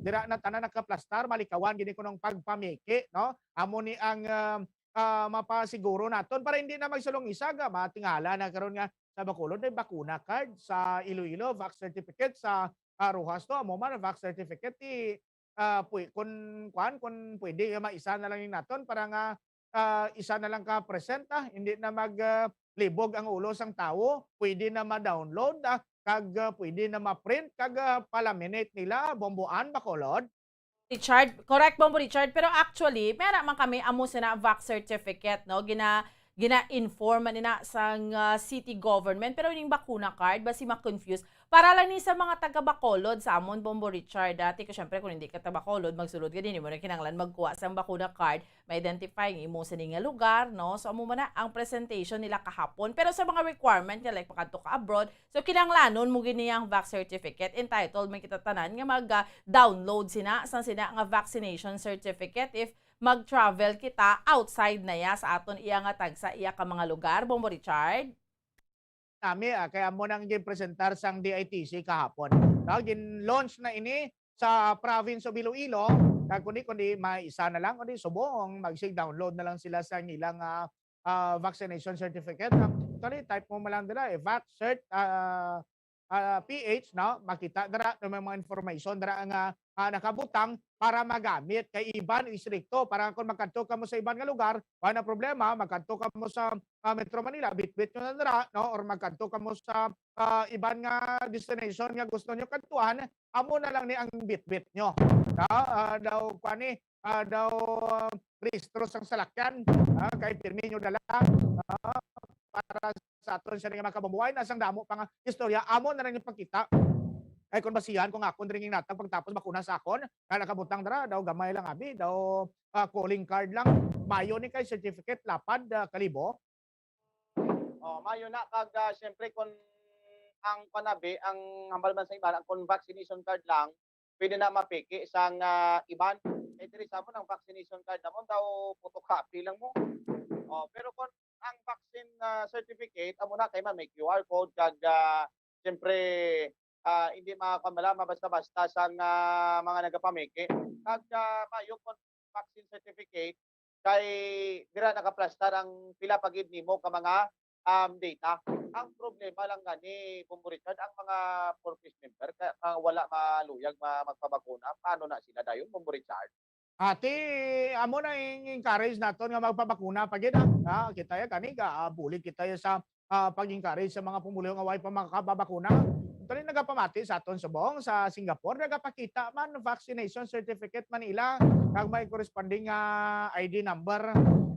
dira na tanan nakaplastar, malikawan gini kunong pagpamiki, no? Amo ni ang, ah, ah, mapasiguro naton para hindi na magsulong isag, ah, matingala na karon nga sa Bacolod may bakuna card, sa Iloilo vax certificate, sa, ah, Roxas to, amo man vax certificate, ti, ah, pwi-, kun, kuan, kun pwede, eh, maisa na lang yung naton para nga, ah, isa na lang ka present, ah, hindi na mag, ah, libog ang ulo sang tawo, pwede na ma-download, ah, kag, ah, pwede na ma-print, kag, ah, pa-laminate nila, Bombo Ann, Bacolod. Richard, correct, Bombo Richard, pero actually, meron man kami amo sina vax certificate, no? Gina, gina-inform man nina sang, ah, city government, pero yung bakuna card, basi ma-confuse. Para lang ni sa mga taga Bacolod sa amon, Bombo Richard, dati ko, syempre, kung hindi ka taga Bacolod, magsulod ka din, mo na kinahanglan magkuha sang bakuna card, ma-identify ang imo sini nga lugar, no? So, amo man na ang presentation nila kahapon. Pero sa mga requirement nga, like, makadto ka abroad, so, kinahanglanon mo gini ang vax certificate. Entitled man kita tanan nga mag, ah, download sina, sang sina nga vaccination certificate if mag-travel kita outside na ya sa aton iya nga tagsa iya ka mga lugar, Bombo Richard. Nami, ah, kaya mo nang gipresentar sang D I T C kahapon. No, gin-launch na ini sa province of Iloilo. Kag kundi, kundi may isa na lang, kundi subong, magsig download na lang sila sa ilang, ah, ah, vaccination certificate. Ah, actually, type mo man lang dira, eh, vax cert, ah, ah, P H, no? Makita dira, no, may mga information dira nga, ah, nakabutang para magamit. Kay iban, istrikto. Para kung magkadto ka mo sa iban nga lugar, wala na problema. Magkadto ka mo sa, ah, Metro Manila, bitbit nyo na dira, no? Or magkadto ka mo sa, ah, iban nga destination nga gusto nyo kadtuan, amo na lang ni ang bitbit nyo. No? Ah, daw, kuan ni, ah, daw, ah, rehistro sang salakyan, ah, kay pirmi nyo dala, ah, para sa aton siya nga mga kabombo. Ay, nasang damo pa nga istorya. Amo na lang yung pagkita. Ay, kung basihan, kung akon rin yung natag pagtapos bakuna sa akon, nga nakabutang dara, daw gamay lang, abi, daw, ah, calling card lang. Mayo ni kay certificate, lapad, ah, kalibo. Oh, mayo na kag, ah, siyempre, kung ang panabi, ang hambal man sa iba, ang kung vaccination card lang, pwede na mapiki sang, ah, iban. Eh, diri sa amon ang vaccination card namon daw photocopy lang mo. Oh, pero kung ang vaccine, ah, certificate, amo na kay man may Q R code kag, ah, siyempre, ah, hindi makakamala mabasta-basta sang, ah, mga nagapamiki. Kag, ah, mayo kung vaccine certificate kay dira nakaplastar ang pila pa gid nimo ka mga, um, data. Ang problema lang gani, Bombo Richard, ang mga four Ps member ka, ah, wala maluyag ma-, magpabakuna. Paano na sila dayon, Bombo Richard? Ati, amo na ing encourage naton nga magpabakuna pa gid, ah. Ah, kita ya gani ga, ah, bulig kita ya sa, ah, pag-encourage sa mga pumuluyo nga way pa makababakuna. Actually, nagapamati sa aton subong sa Singapore, nagapakita man vaccination certificate man ila kag may corresponding nga I D number.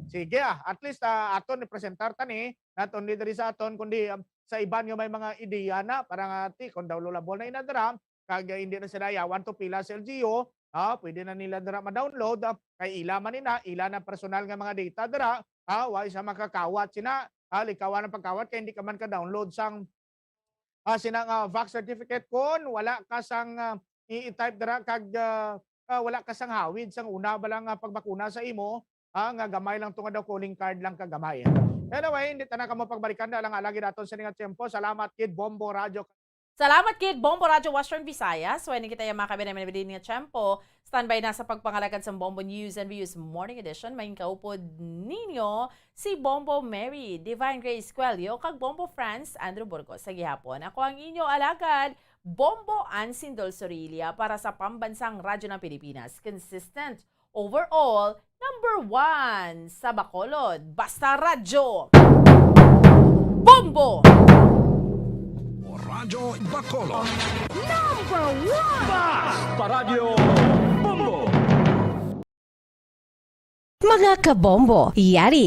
Sige, ah, at least, ah, aton ipresentar tani, not only diri sa aton, kundi, um, sa iban nga may mga ideya na, para nga, ti, kung downloadable na ina dira, kag, ah, hindi na sila yawan to pila sa L G U, ah, pwede na nila dira ma-download, ah, kay ila man ina, ila na personal nga mga data dira, ah, wa siya makakawat sina, ah, likawan ang pagkawat kay hindi ka man ka-download sang, ah, sina nga vax certificate kon wala ka sang, ah, i-, i-type dira kag, ah, ah, wala ka sang hawid sang una bala nga pagbakuna sa imo, ah, nga gamay lang to nga daw calling card lang ka gamay. Anyway, hindi ta na kamo pagbalikan, alang-alang gid aton sini nga tiyempo. Salamat gid, Bombo Radyo. Salamat gid, Bombo Radyo Western Visayas. Wala na kita yung mga kabinay-binay nga tiyempo. Standby na sa pagpangalagad sa Bombo News and Views Morning Edition. May kaupod ninyo si Bombo Mary, Divine Grace Cuello, kag Bombo Franz Andrew Burgos. Sa gihapon, ako ang inyo alagad, Bombo Ann Sindol Sorilla, para sa Pambansang Radyo ng Pilipinas. Consistent, overall, number one sa Bacolod. Basta Radyo Bombo! Radyo Bacolod. Number one! Basta Radyo Bombo! Mga kabombo, yari